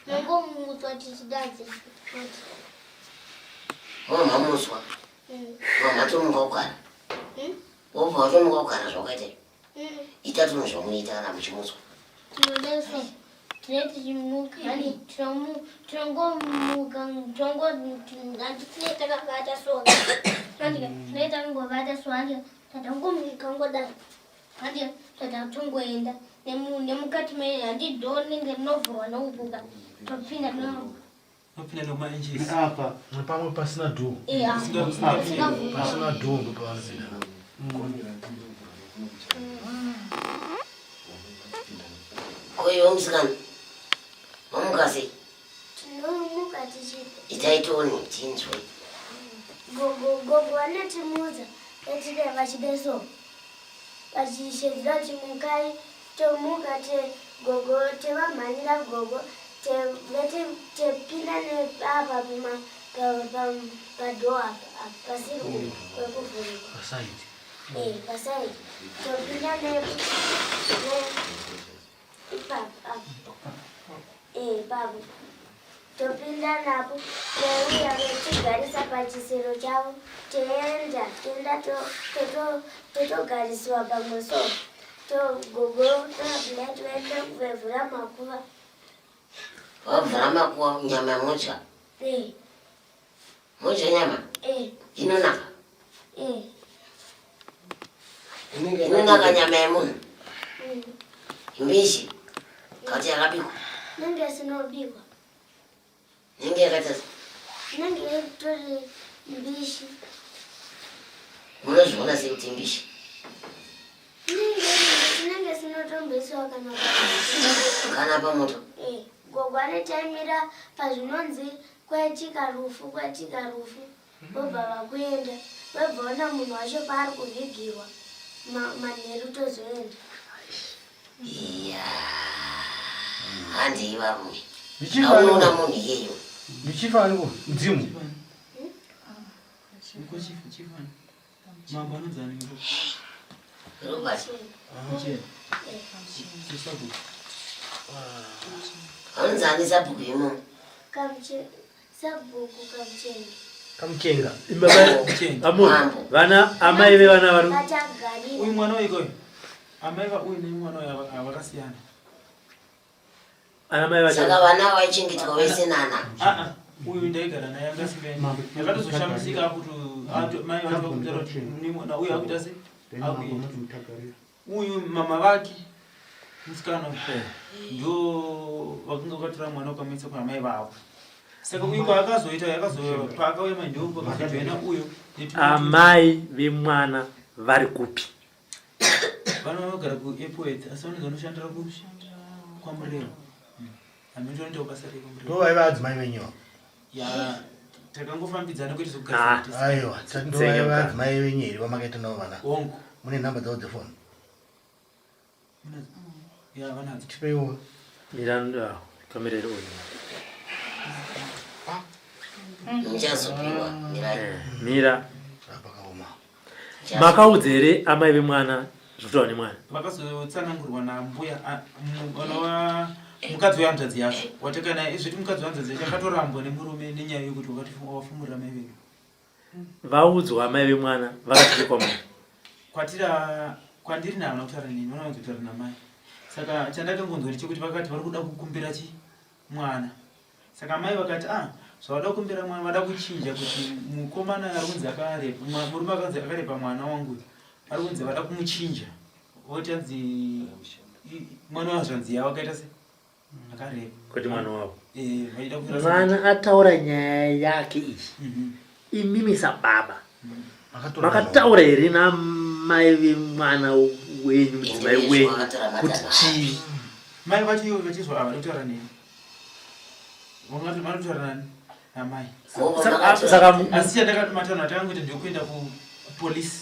Nongomutswa tichidanze futi. Wamhamutswa? Wamhatomuka kugara? Wobva watomuka kugara zvawakaita? Ita tunhu zvamunoita kana muchimutswa. Tinodeswa tine tichimuka hani tinongomuka tongo tine takabata so handika tine takangobata so handika Tatangomuka ngodai handi tatatongoenda nemukati me handi dhoo rinenge rinovhurwa nokubuka topinda nopinda nekumainjisi apa pamwe pasina dhoo pasina dhoo ndopavanopinda ko iwe musikana wamuka sei Tinomuka tichiti. Itai tione tinzwe. Gogo gogo vanotimutsa vachidai vachidai so vachishedzera kuti mukai tomuka te gogo tevamhanyira gogo te vete tepinda neapa pama padhoo apa apa pasiri kwekuvhurika. Pasaidi. Eh pasaidi topinda ne ne Ipapo apo. Eh, ipapo. Topinda napo touya vetigarisa pachisero chavo toenda toenda totogarisiwa pamwe so togogo toabula toenda kuvevhura makuva. Vavhura makuva nyama modya? Eh. Modya nyama? Eh. Inonaka? Eh. Inonaka nyama yemunhu? Mbishi? Kati yakabikwa? Nenge isinobikwa. Nenge yakaita sei? Nenge itori mbishi. Munozviona sei kuti mbishi? Nenge isinotombiswa kana kana pamoto. Eh, gogo anotaimira pazvinonzi kwaitika rufu kwaitika rufu. Vobva vakuenda vobva ona munhu wacho paari kuvigirwa manheru tozoenda. Iya handei varume aunoona munhu iyeyo. Ndichifa aniko mudzimu. Robert. Hanzi ani sabhuku imomo? Sabhuku Kamuchenga. Kamuchenga. Amuri vana amai vevana vari. Uyu mwana waiko amai va uyu nemwana uyu vakasiyana. Ana mai vacho. Saka vana vaichengetwa vese nana. Ah ah uyu ndaigara naye anga asingaendi. Ndakatozoshamisika kuti mai vacho vakutaura kuti nemwana uyu akuita sei? Akuenda. Uyu mama vake musikana uyu ndo vakanga vakatora mwana ukamuisa kuna mai vavo. Saka uyu kwaakazoita yakazo paakauya mai ndo pakazojoina uyu. Amai vemwana vari kupi? Vana vanogara kuEpworth asi vanonzi vanoshandira ku kwaMurewa. Hameno vanoita basa rei kwaMurewa. Ndo vaiva adzimai venyu ava? Ya takangofambidzana kwete zvekugadzira Ah. tese. Aiwa, ndo vaiva adzimai venyu here vamakaita navo vana? Hongu. Mune nhamba dzavo dzefoni? Ya vanadzo. Tipeiwo. Mira ah, kamera iri on. Muchazopiwa mirai. Eh, Mira. Pakaoma. Makaudza here amai vemwana zvokutaura nemwana? Vakazotsanangurwa nambuya anova mukadzi wehanzvadzi yacho wataka naye izvoti mukadzi wehanzvadzi yacho akatorambwa nemurume nenyaya yekuti wafumurira mai vedu. Vaudzwa amai vemwana vakati kwamuri? Kwatira kwandiri nahavana kutaura neni vanowanzotaura namai saka chandakangonzwa ndechekuti vakati vari kuda kukumbira chi mwana Saka mai vakati ah zvavada kumbira mwana vada kuchinja kuti mukomana ari kunzi akarepa murume akanzi akarepa mwana wangu ari kunzi vada kumuchinja voti anzi mwana wazvanzi yavo akaita se akarepa kwete mwana wavo eh, vaida kutora mwana ataura nyaya yake iyi mhm. imimi sababa makataura here namai vemwana wenyu mudzimai wenyu kuti chii mai vacho ivo vachizwa ava kutaura neni vanotaura nani namai saka asi chandakamatanho atakangoita ndekuenda kupolisi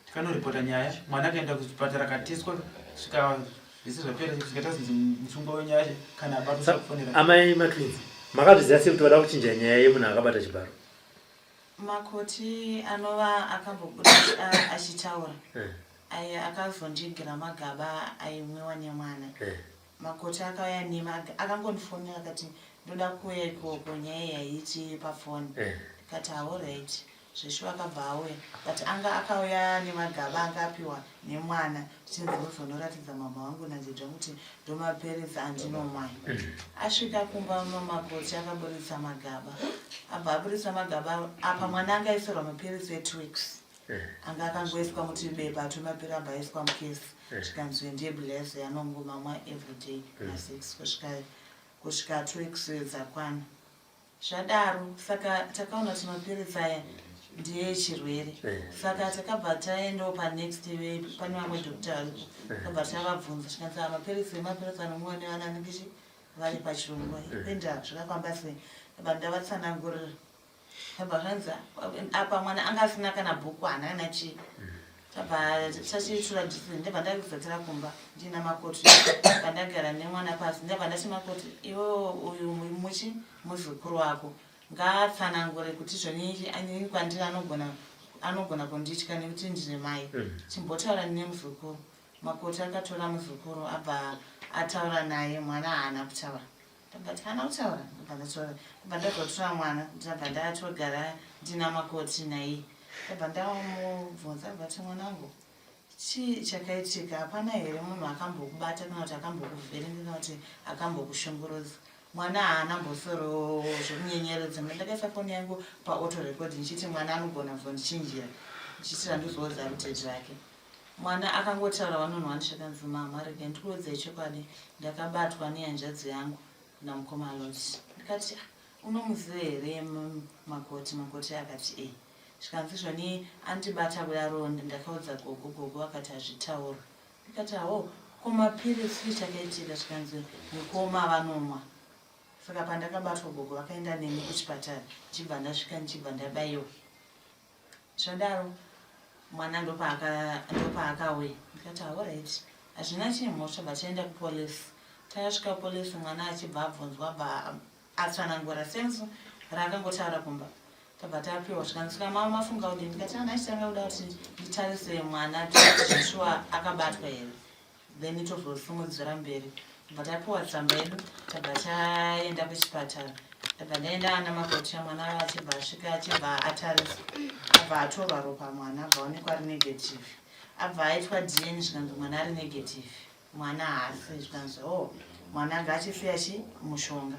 tikanoripota nyaya mwana akaenda kuchipatara akateswa svika zvese zvapera svika tazinzi musungwa wenyaya kana abatwa kufonera amai matwins makazviziva sei kuti vada kuchinja nyaya yemunhu akabata chibharo Makoti anova akambobuda achitaura eh. aye akazondigira magaba aimwiwa nemwana eh. Makoti akauya nema akangondifonera akati ndoda kuuya ikoko nyaya yaiti pafoni eh. ndikati alright zveshuwa akabva auya but anga akauya nemagaba anga apiwa nemwana zvichinzi uzonoratidza mama vangu nadhedhi vangu kuti ndomapiritsi andinomwa mm. asvika kumba mamakoti akaburitsa magaba abva aburitsa magaba apa mwana anga aisirwa mapiritsi etwo weeks eh. anga akangoiswa mutibepa twemapiri abva aiswa mukesi eh. zvikanzi ndiye bless yanongomamwa everyday mm. masix kusvika kusvika two weeks dzakwana Zvadaro saka takaona kuti mapiritsi aya ndeechirwere eh. saka takabva taendawo panext pane vamwe doctor varipo eh. takabva tavabvunza tikanzi ah, mapiritsi emapiritsi anomwiwa nevana vanenge vari pachirongwa eh. kuenda zvakafamba sei abva ndavatsanangurira abva zvanzi apa mwana anga asina kana bhuku haana kana chii tabva tachitura discipline ndabva ndakuzatira kumba ndiina makoti pandagara nemwana pasi ndabva ndati makoti iwe uyu muchi muzukuru wako ngaatsanangure kuti zvonii anini kwandiri anogona anogona kunditya nekuti ndine mai mm. chimbotaura nemuzukuru makoti akatora muzukuru abva ataura naye mwana haana kutaura Ndabva haana kutaura ndabva ndatora ndabva ndazotora mwana ndabva ndatogara ndina makoti naiye ndabva ndamubvunza ndabva ti mwanangu chii chakaitika hapana here munhu akambokubata kana kuti akambokuvhiringa kana kuti akambokushungurudza mwana haana mbosoro zvekunyenyeredza mna ndakaisa foni yangu paauto record ndichiti mwana anogona kuzondichinjira ndichitira ndizoudza rutete rake Mwana akangotaura vanonwa zvikanzi mama regai ndikuudzei chokwadi ndakabatwa nehanzvadzi yangu namukoma Lot ndikati ah, unomuziva here makoti makoti akati e zvikanzi zvoni andibata kudaro ndakaudza gogo gogo akati hazvitaurwe ndikati awo ko mapiritsi chakaitika zvikanzi mukoma vanomwa saka pandakabatwa gogo vakaenda neni kuchipatara ndichibva ndasvika ndichibva ndabaiwa Zvadaro mwana ndopaakauya ndikati alright hazvina chimhosva bva taenda kupolice tasvika kupolice mwana achibva abvunzwa bva atsanangura sense raakangotaura kumba. Tabva tapiwa zvikanzi saka mama mafunga kudii ndikati ana achitanga kuda kuti nditarise mwana tishuwa akabatwa here then tozosimudzira mberi. Tabva tapiwa tsamba yedu tabva taenda kuchipatara. Tabva ndaenda ana makoti mwana achibva asvika achibva atarisa abva atorwa ropa mwana abva aonekwa ari negative abva aitwa dna zvikanzi mwana ari negative. Mwana haasi zvikanzi oh mwana anga achisiya chi mushonga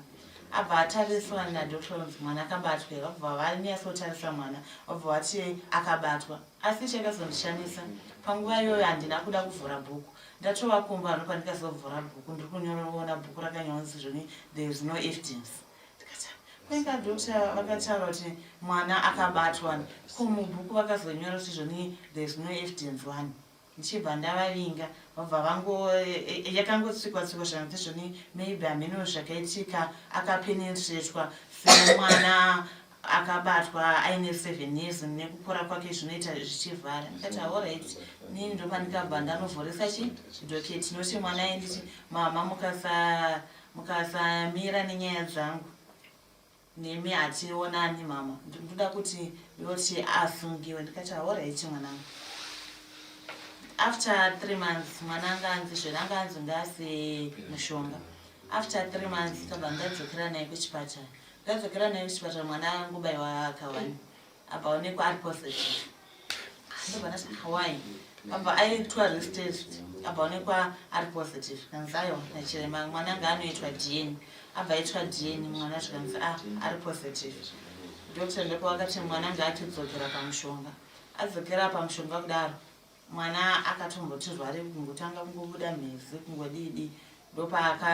abva atariswa nadoctor onzi mwana akabatwa vabva vanyatsotarisa mwana vabva vati akabatwa asi chakazondishamisa panguva iyoyo handina kuda kuvhura bhuku ndatova kumba ano pandikazovhura bhuku ndiri kunyoroona bhuku rakanyorwa zvoni there is no evidence ndikati kwenga doctor vakataura kuti mwana akabatwa ko mubhuku vakazonyora kuti zvoni there is no evidence one Ndichibva ndavavinga vabva vango yakangotsikwa tsikwa zvanzi zvoni maybe hameno zvakaitika akapenetretwa semwana akabatwa aine seven years nekukura kwake zvinoita zvichivhara ndikati alright nini ndopandikabva ndanovhoresa chi docket noti mwana ainditi mama mukasa mukasamira nenyaya dzangu Nemi hationani mama ndinoda kuti ndoti asungiwe ndikati horaiti mwanangu after three months mwana anga anzi zvere anga anzi ngaasi mushonga after three months tabva ndadzokera naye kuchipatara ndadzokera naye kuchipatara mwana angobaiwa kawani apa onekwa ari positive ndobva ndati why abva aitwa retest abva onekwa ari positive kanzi aiwa nachirema mwana anga anoitwa dna abva aitwa dna mwana zvikanzi a ah, ari positive doctor ndipo vakati mwana anga atidzokera pamushonga adzokera pamushonga kudaro mwana akatomboti rware kungotanga kungobuda mhezi kungodidi ndopaaka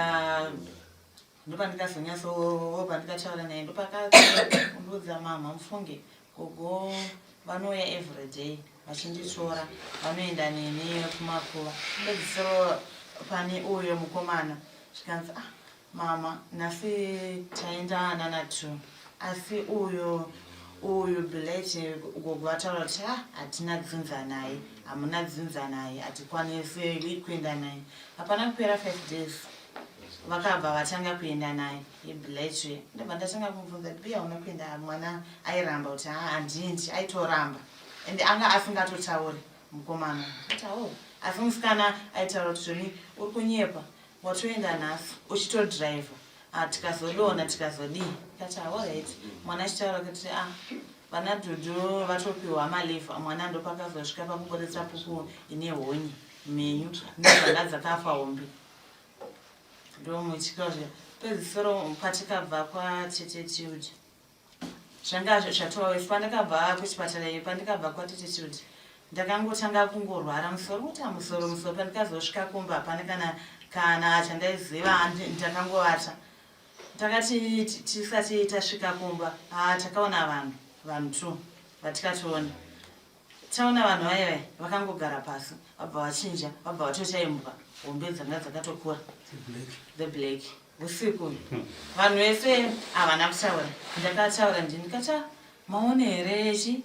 ndopandikazonyatso pandikataura naye ndopakaundiudza mama mufunge gogo vanouya everyday vachinditora vanoenda neni kumakuva pedzisiro pane uyo mukomana zvikanzi ah mama nhasi taenda nana two asi uyo uyu bileti gogo vataura kuti ah hatina dzinza naye hamuna dzinza naye hatikwanisi kuenda naye hapana kupera five days vakabva vatanga kuenda naye ibletry ndobva ndatanga kumubvunza kuti biya una kuenda mwana airamba kuti haa handiendi aitoramba and anga asingatotauri mukomana ati oh asi musikana aitaura kuti zvoni uri kunyepa watoenda nhasi uchitodriver ah, tikazodona tikazodii kati aorit mwana achitaura kuti ah vana dhudhu vatopiwa malivha mwana ndopakazosvika pakuburitsa pupu ine honye mhenyu nedzanga dzakafa hombe ndomutyika zve pedzisiro patikabva kwatete tilda zvanga zvatova wesi pandakabva kuchipatara iyo pandikabva kwatete tilda ndakangotanga kungorwara musoro kuti musoro musoro pandikazosvika kumba hapana kana kana chandaiziva ndakangovata takati tisati tasvika kumba ah, takaona vanhu vanhu two vatikatoona Taona vanhu vaye vaye vakangogara pasi vabva vachinja vabva vatoita imbwa hombe dzanga dzakatokura the black usiku vanhu vese havana kutaura ndakataura ndini kata maone here chi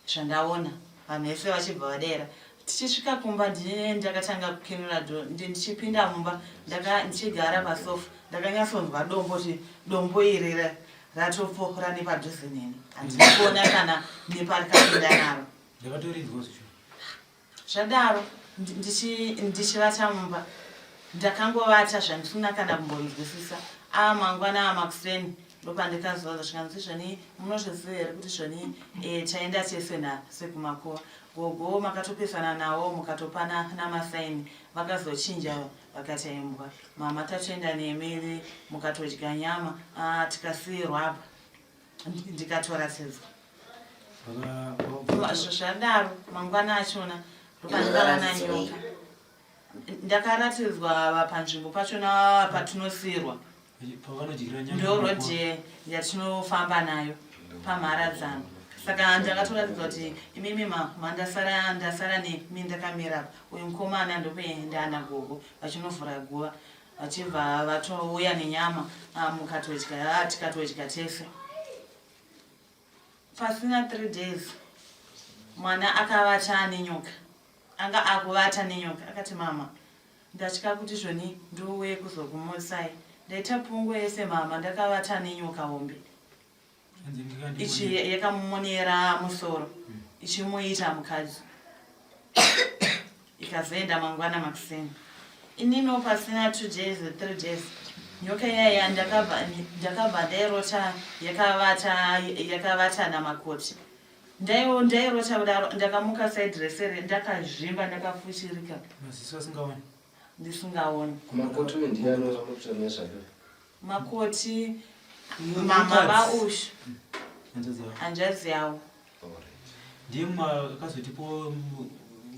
zvandaona vanhu vese vachibva vadera tichisvika kumba ndine ndakatanga kukenura do ndichipinda mumba ndichigara pasofa ndakanyatsonzwa dombo kuti dombo iri ratopfokora nepadhuze neni handina kuona kana neparikapinda naro ndakatorinzwa zvicho zvadaro ndichivata mumba ndakangovata zvandisina kana kumbonzwisisa aa mangwana amakuseni ndopandikazoza zvikanzi zvoni munozviziva here kuti zvoni e, taenda tese nhasi kumakuva gogo makatopesana nawo mukatopana namasaini vakazochinja Vakati imbwa mama tatoenda nemi mukatodya nyama ah, tikasiirwa apa ndikatoratidzwa zvadaro mangwana achona ndopandikaona nyoka ndakaratidzwa panzvimbo pachona patinosiirwa Ndoroad yatinofamba nayo pamharadzano saka ndakatoratidza kuti imimi mandasara ndasara nemi ndakamira apa uyu mukomana ndokuenda anagogo vachinovhura guva vachibva vatouya nenyama ah, mukatodya ah, tikatodya tese pasina three days mwana akavata ane nyoka anga akuvata nenyoka akati mama Ndatya kuti zvoni ndouye kuzokumutsai. Ndaita pungwe yese mhamha ndakavata nenyoka hombe. Ichi yakamumonera musoro ichimuita mukadzi ikazoenda mangwana makuseni inino pasina two days three days nyoka iyaya ndakabva ndairota yakavata yakavata namakoti ndairota kudaro ndakamuka side resere ndakazvimba ndakafushirika maziso asingaoni ndisingaoni Makoti uyu ndiye anoita nezvake. Makoti mama vaushu hanzvadzi yavo ndiye akazotipo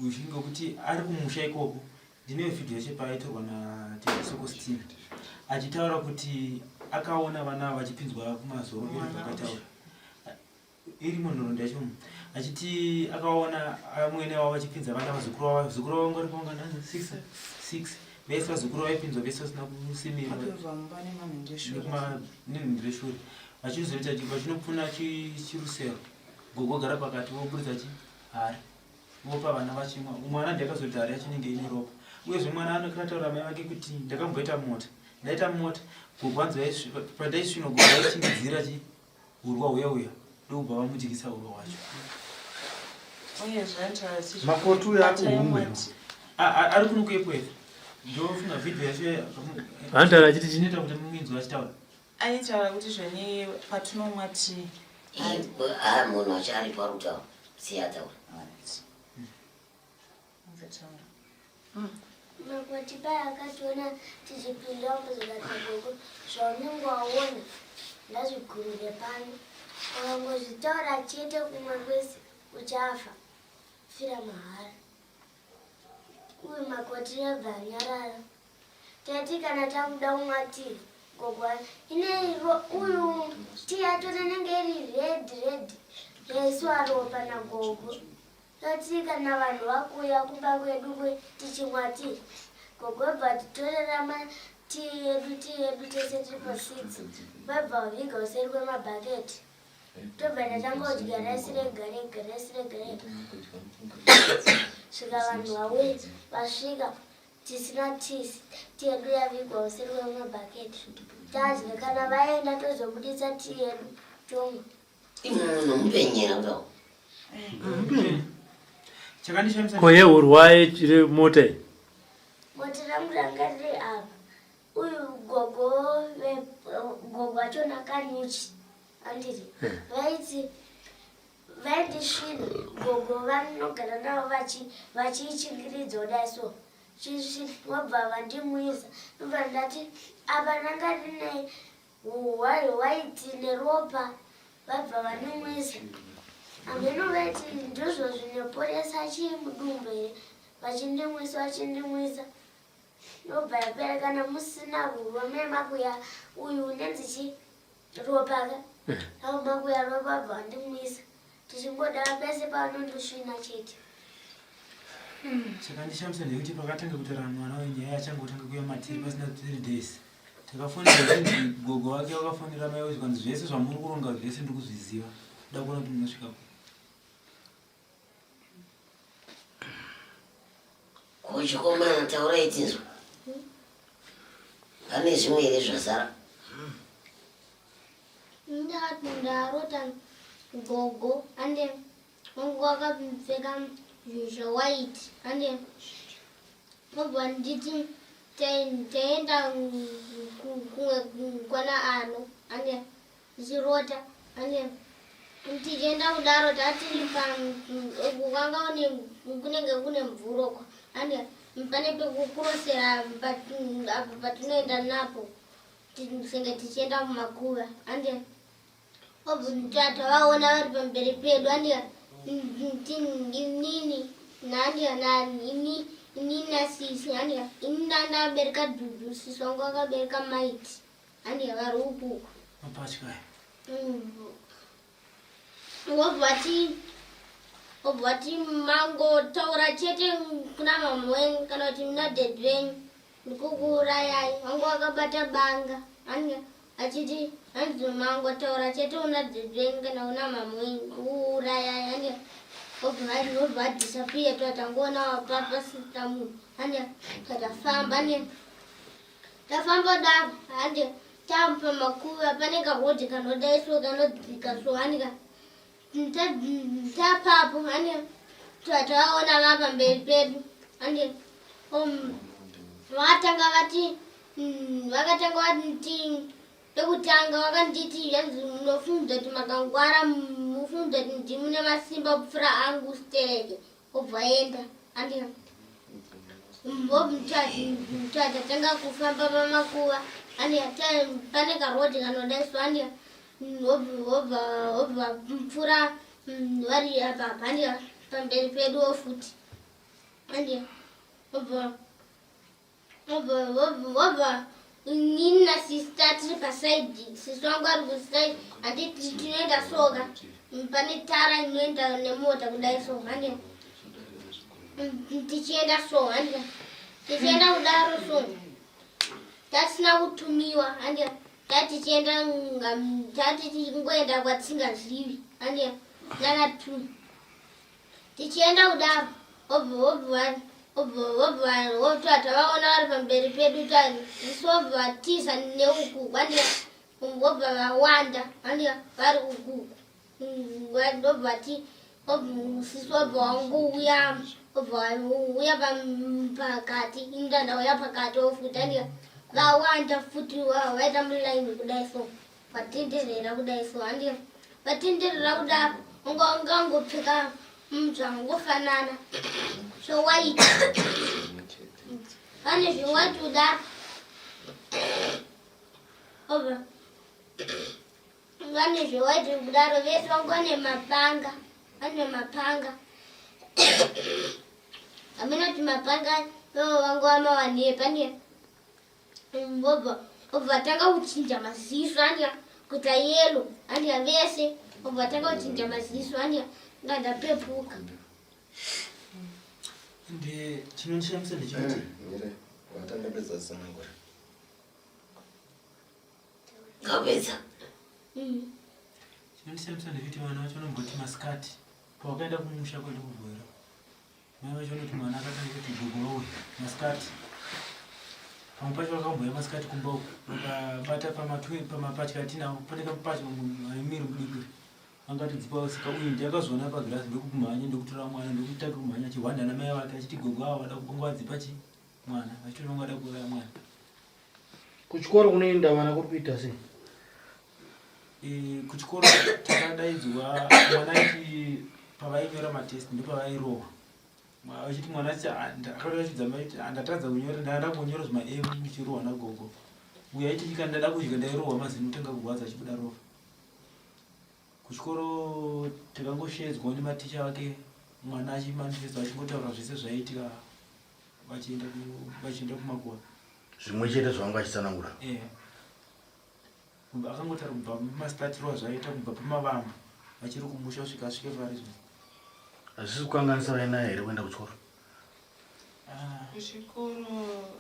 ushu ngekuti ari kumusha ikoko ndine vhidhiyo yacho paaitorwa nateesokostina achitaura kuti akaona vana vachipinzwa kumazoro iri Irimo nhoroondo yacho achiti akaona amwene wavo vachipinza vana vazukuru vavo vazukuru vavo vanga vari vangana 6 6 vese vazukuru vaipinzwa vese vasina kusimirwa nenhende shure vachizoita vachinopfuna chirusero gogo gara pakati voburitsa chi hari vopa vana vachimwa mwana ndiye akazoti hari yacho inenge ine ropa uyezve mwana anokataura mai vake kuti ndakamboita mota ndaita mota gogo anzi pandaisvino gogo vaichingidzira chi Urwa huya uya ndokubva vamudyisa urwa hwacho. Makoti uyo akuhumwe. Ari kuno kuepweta. Ndofunga video yacho anotaura achiti chinoita kuti muinzwa achitaura. Aitaura kuti zveni patinomwa tii. Ah, munhu wacho aripo ari kutaura. Siya ataura. Makoti paya akationa tichipinda zvikati gogo zvaunenge waona ndazvigumire pano ukangozvitaura chete kumwe kwese uchafa fira mahara uyu makoti yabva anyarara tati kana takuda kumwa tii gogo ine uyu tii yacho inenge iri red red yaiswa ropa nagogo Toti kana vanhu vakuuya kumba kwedu tichimwa tii, gogo vobva vatitorera matii edu tii yedu tese tiri pasix vabva vaviga useri kwemabhaketi tobva tatanga kudya raisi rega rega raisi rega rega svika vanhu vauye vasvika tisina tii tii yedu yavigwa useri kwemabhaketi tadya kana vaenda tozobuditsa tii yedu tomwa Munhu mupenyera kudao. Chakandishamisa Ko yehurwa mota iyi? Mota rangu ranga riri apa. Uyu gogo gogo achona kanyuchi anditi eh. vaiti vaindisvina gogo vanogara navo vachiichingiridza kudai so vobva vandimwisa ndobva ndati apa ranga rine Hwai hwaiti neropa vabva vanimwisa hameno vaiti ndizvo zvinoporesa chii mudumbu here vachindimwisa vachindimwisa yobva yapera kana musina hurwa mune makuya uyu unenzi chi ropa ka eh. au makuya ropa vabva vandimwisa tichingoda pese pavanondosvina chete Chakandishamisa ndekuti pakatanga kutaura mwana uyu nyaya yachangotanga kuuya matiri pasina 3 days takafonera zvinzi gogo vake vakafonera mai zvikanzi zvese zvamuri kuronga zvese ndiri kuzviziva da kuona kuti munosvika Ko chikomana taurai tinzwa. Pane zvimwe here zvasara? Ndakati ndarota gogo ande wangu wakapfeka zvinhu zvewhite ande vobva nditi taenda kumwe kwana ano ande ndichirota ande tichienda kudaro tatiri kwanga kunenge kune mvura uko ande pane pekukurosera apo patinoenda napo senge tichienda kumakuva ande Tavaona vari pamberi pedu andika inini naandika naini inini nasisi andika ini ndandabereka dudu sisi wangu akabereka maiti andika vari uku uku mapatya wobva ti wobva ti mangotaura chete kuna mama wenyu kana kuti muna dad venyu ndikukuurayai wangu wakabata banga andika Achiti hanzi mangotaura chete una dzidzi wenyu kana una mama wenyu kuuraya yange obva adisappear tatangoona pasina munhu hande tatafamba ne tafamba davo hande Tapamakuva pane karodhi kanodai so kanodzika so anika tapapo ani tavaona vapamberi pedu ani vakatanga vati vakatanga vati pekutanga vakanditi yanzi munofunga kuti makangwara mufunga kuti ndimune masimba kupfuura angu stereke obva aenda andi tatanga kufamba pamakuva andi pane karodi kanodaiswa andi obva pfura vari apa andi pamberi peduwo futi andi obva Vobva inini nasista tiri pasaidi, sisi wangu ari kusaidi, handiti tinoenda soka pane tara inoenda nemota kudai so handi tichienda so handi tichienda kudaro so tasina kutumiwa handi tatichienda tatichingoenda kwatisingazivi handi nana two Tichienda kudaro, obva tavaona vari pamberi pedu isu obva vatiza neuku vandi obva vawanda vandi vari uku obva vati sisi obva wangouya obva uya pakati inda ndauya pakati ofuti andi vawanda futi vaita mulaini kudai so Vatenderera kudai so handi vatenderera kudaro unga ungangopfeka zvangofanana zvewaiti pane zvewaiti kudaro obva vane zvewaiti kudaro vese vanga vane mapanga vane mapanga hameno kuti mapanga vanga vamawanei pane Vobva vobva vatanga kuchinja maziso anya kuita yelo anya vese vobva vatanga kuchinja maziso anya nga ndapepuka. Ende chinondishamisa ndechekuti Mire, watandapedza kutsanangura. Kapedza. Chinondishamisa ndechekuti vana vacho vanomboti masikati pawakaenda kumusha kwedu kuBuhera Mai vacho vanoti mwana akatanga kuti gogo vauya masikati. Pamwe pacho vakambouya masikati kumba uku vakabata pamapatya atinawo pane kamupatya miri mudiki angatodzipa saka uyu ndiye akazoona pagirasi ndokumhanya ndokutora mwana ndokutanga kumhanya achihwanda namai vake achiti gogo ava vada kunga vadzipa chi mwana vachitoona kunga vada kuuraya mwana. Kuchikoro kunoenda vana kuri kuita sei? E, kuchikoro takadaidzwa mwana aiti pavainyora matest ndopavairohwa vachiti mwana akachidza ndatadza kunyora ndanda kunyora zvima m ndichirohwa nagogo uyo aiti nyika ndada kudya ndairohwa mazino tanga kurwadza achibuda rova kuchikoro takangoshedzwa nematicha ake mwana achimanifesta achingotaura zvese zvaiitika vachienda kumakuva zvimwe chete zvavanga vachitsanangura eh. Akangotaura kubva masitatiro azvaita kubva pamavambo vachiri kumusha kusvika asvike pari zvino. Hazvisi kukanganisa vainayo here kuenda kuchikoro? Ah. Kuchikoro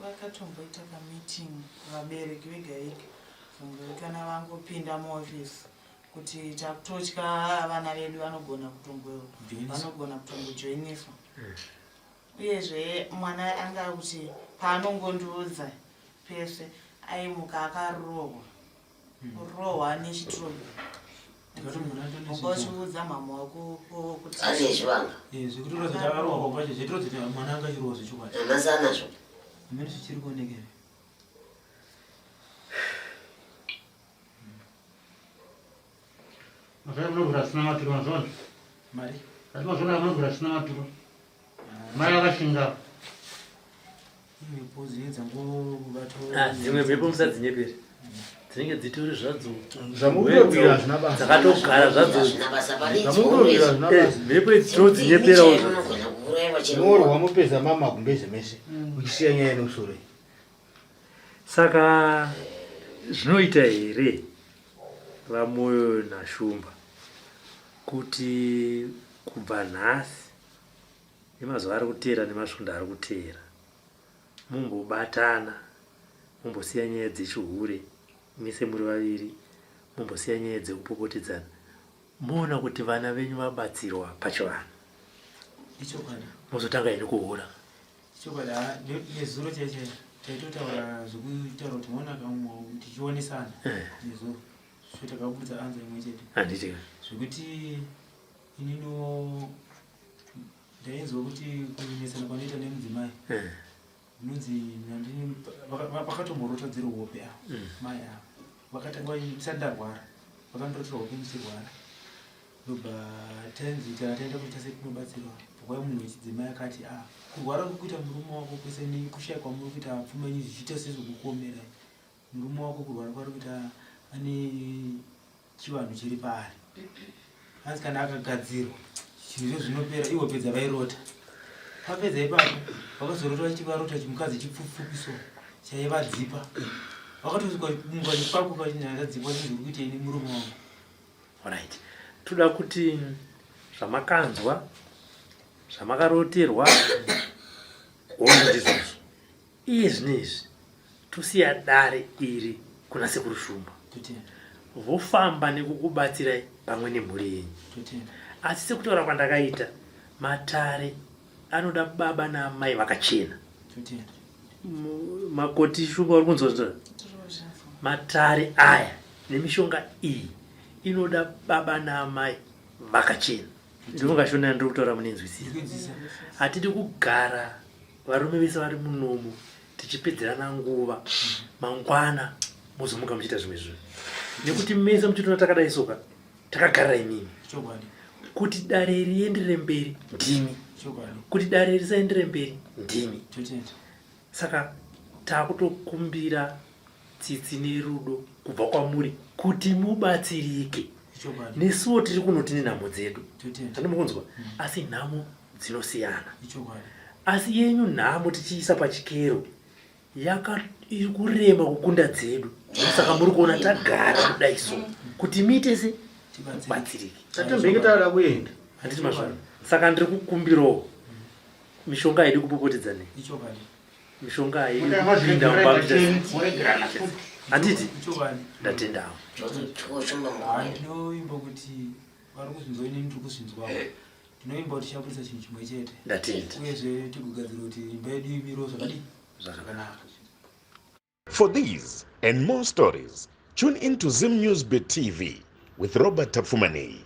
vakatomboita kameeting vabereki vega vega kana vangopinda muoffice kuti takutotya vana vedu vanogona kutongo vanogona kutongojoiniswa uyezve mwana anga kuti paanongondiudza pese aimuka akarohwa kurohwa nechitroli unga uchiudza mama wako kuti ane zvivanga eh, zvekutoratidza kuti akarohwa pacho zvetoratidza kuti mwana anga achirohwa zvechokwadi nanhasi anazvo amene zvichiri kuonekera Mazvona munogura zvisina maturo mazvona. Mari. Asi mazvona munogura zvisina maturo. Mai vakashinga. Mhepo dzinenge dzangobatwa. Ah, dzimwe mhepo musadzinyepere. Dzinenge dzitori zvadzo. Zvamukutorbira hazvina basa. Dzakatogara zvadzo. Hazvina basa pane Zvamukutorbira hazvina Eh, basa. mhepo idzi tinodzinyeperawo. Unogona kuuraiwa chero Morwa mopedza mama gumbeze mese. Uchisiya nyaya nemusoro iyi. Saka zvinoita here VaMoyo naShumba kuti kubva nhasi nemazuva ari kuteera nemasvondo ari kuteera mumbobatana mumbosiya nyaya dzechihure mese muri vaviri mumbosiya nyaya dzekupopotedzana moona kuti vana venyu vabatsirwa pachivanhu Ichokwadi. mozotanga henyu kuhura Chokwadi, ah, nezuro chaicho. Taitotaura zvekutaura kuti mwana akamwa tichionesana Eh. nezuro so takabudza anza imwe chete. Handiti ka? Zvekuti inino ndainzwa kuti kunetsana kwanoita nemudzimai Eh. Zvinonzi nandini vakatomborota dziri hope ava mai ava vakatanga ndisati ndarwara vakandorotera hope ndichirwara ndobva tanzi kana taenda kuita setinobatsirwa kwai munhu wechidzimai akati a ah, kurwara kuri kuita murume wako kwese nekushaya kwamuri kuita pfuma yenyu zvichiita sezvekukuomerai murume wako kurwara kwari kuita ane chivanhu chiri paari hanzi kana akagadzirwa zvinhu izvo zvinopera ivo pedza vairota papedza ipapo vakazorota vachiti varota chimukadzi chipfupfupi so chaivadzipa vakatosvika muka chikwako kachinazadzipwa chinhu kuita ini murume wangu. Right, toda kuti zvamakanzwa zvamakaroterwa ona ndizvozvo. Iye zvino izvi tosiya dare iri kuna sekuru Shumba vofamba nekukubatsirai pamwe nemhuri yenyu. Asi sekutaura kwandakaita matare anoda baba naamai vakachena. Makoti Shumba uri kunzwa zvino matare aya nemishonga iyi inoda baba naamai vakachena. Ndinonga shona yandiri kutaura munenzwisisa. Hatidi kugara Varume vese vari munomu tichipedzerana nguva mangwana mozomuka muchiita zvimwe zvinhu nekuti mese muchitoona takadai soka takagarira imimi kuti dare rienderere mberi ndimi kuti dare risaenderere mberi ndimi saka takutokumbira tsitsi nerudo kubva kwamuri kuti mubatsirike nesuwo tiri kuno tine nhamo dzedu andimukunzwa asi nhamo dzinosiyana asi yenyu nhamo tichiisa pachikero yaka iri kurema kukunda dzedu saka muri kuona tagara kudai so kuti muite se mubatsirike tatombenge tauda kuenda handiti mazvona saka ndiri kukumbirawo mishonga haidi kupopotedza nei mishonga haidi kupinda mumba handiti ndatendawo ndinoimba kuti vari kuzvinzwa ini ndiri kuzvinzwawo Tinoimba kuti tichaburitsa chinhu chimwe chete. Ndatenda. Uyezve tigogadzira kuti imba yedu imirewo zvakadii? Zvakanaka. For these and more stories, tune in to Zim News Bit TV with Robert Tapfumaneyi.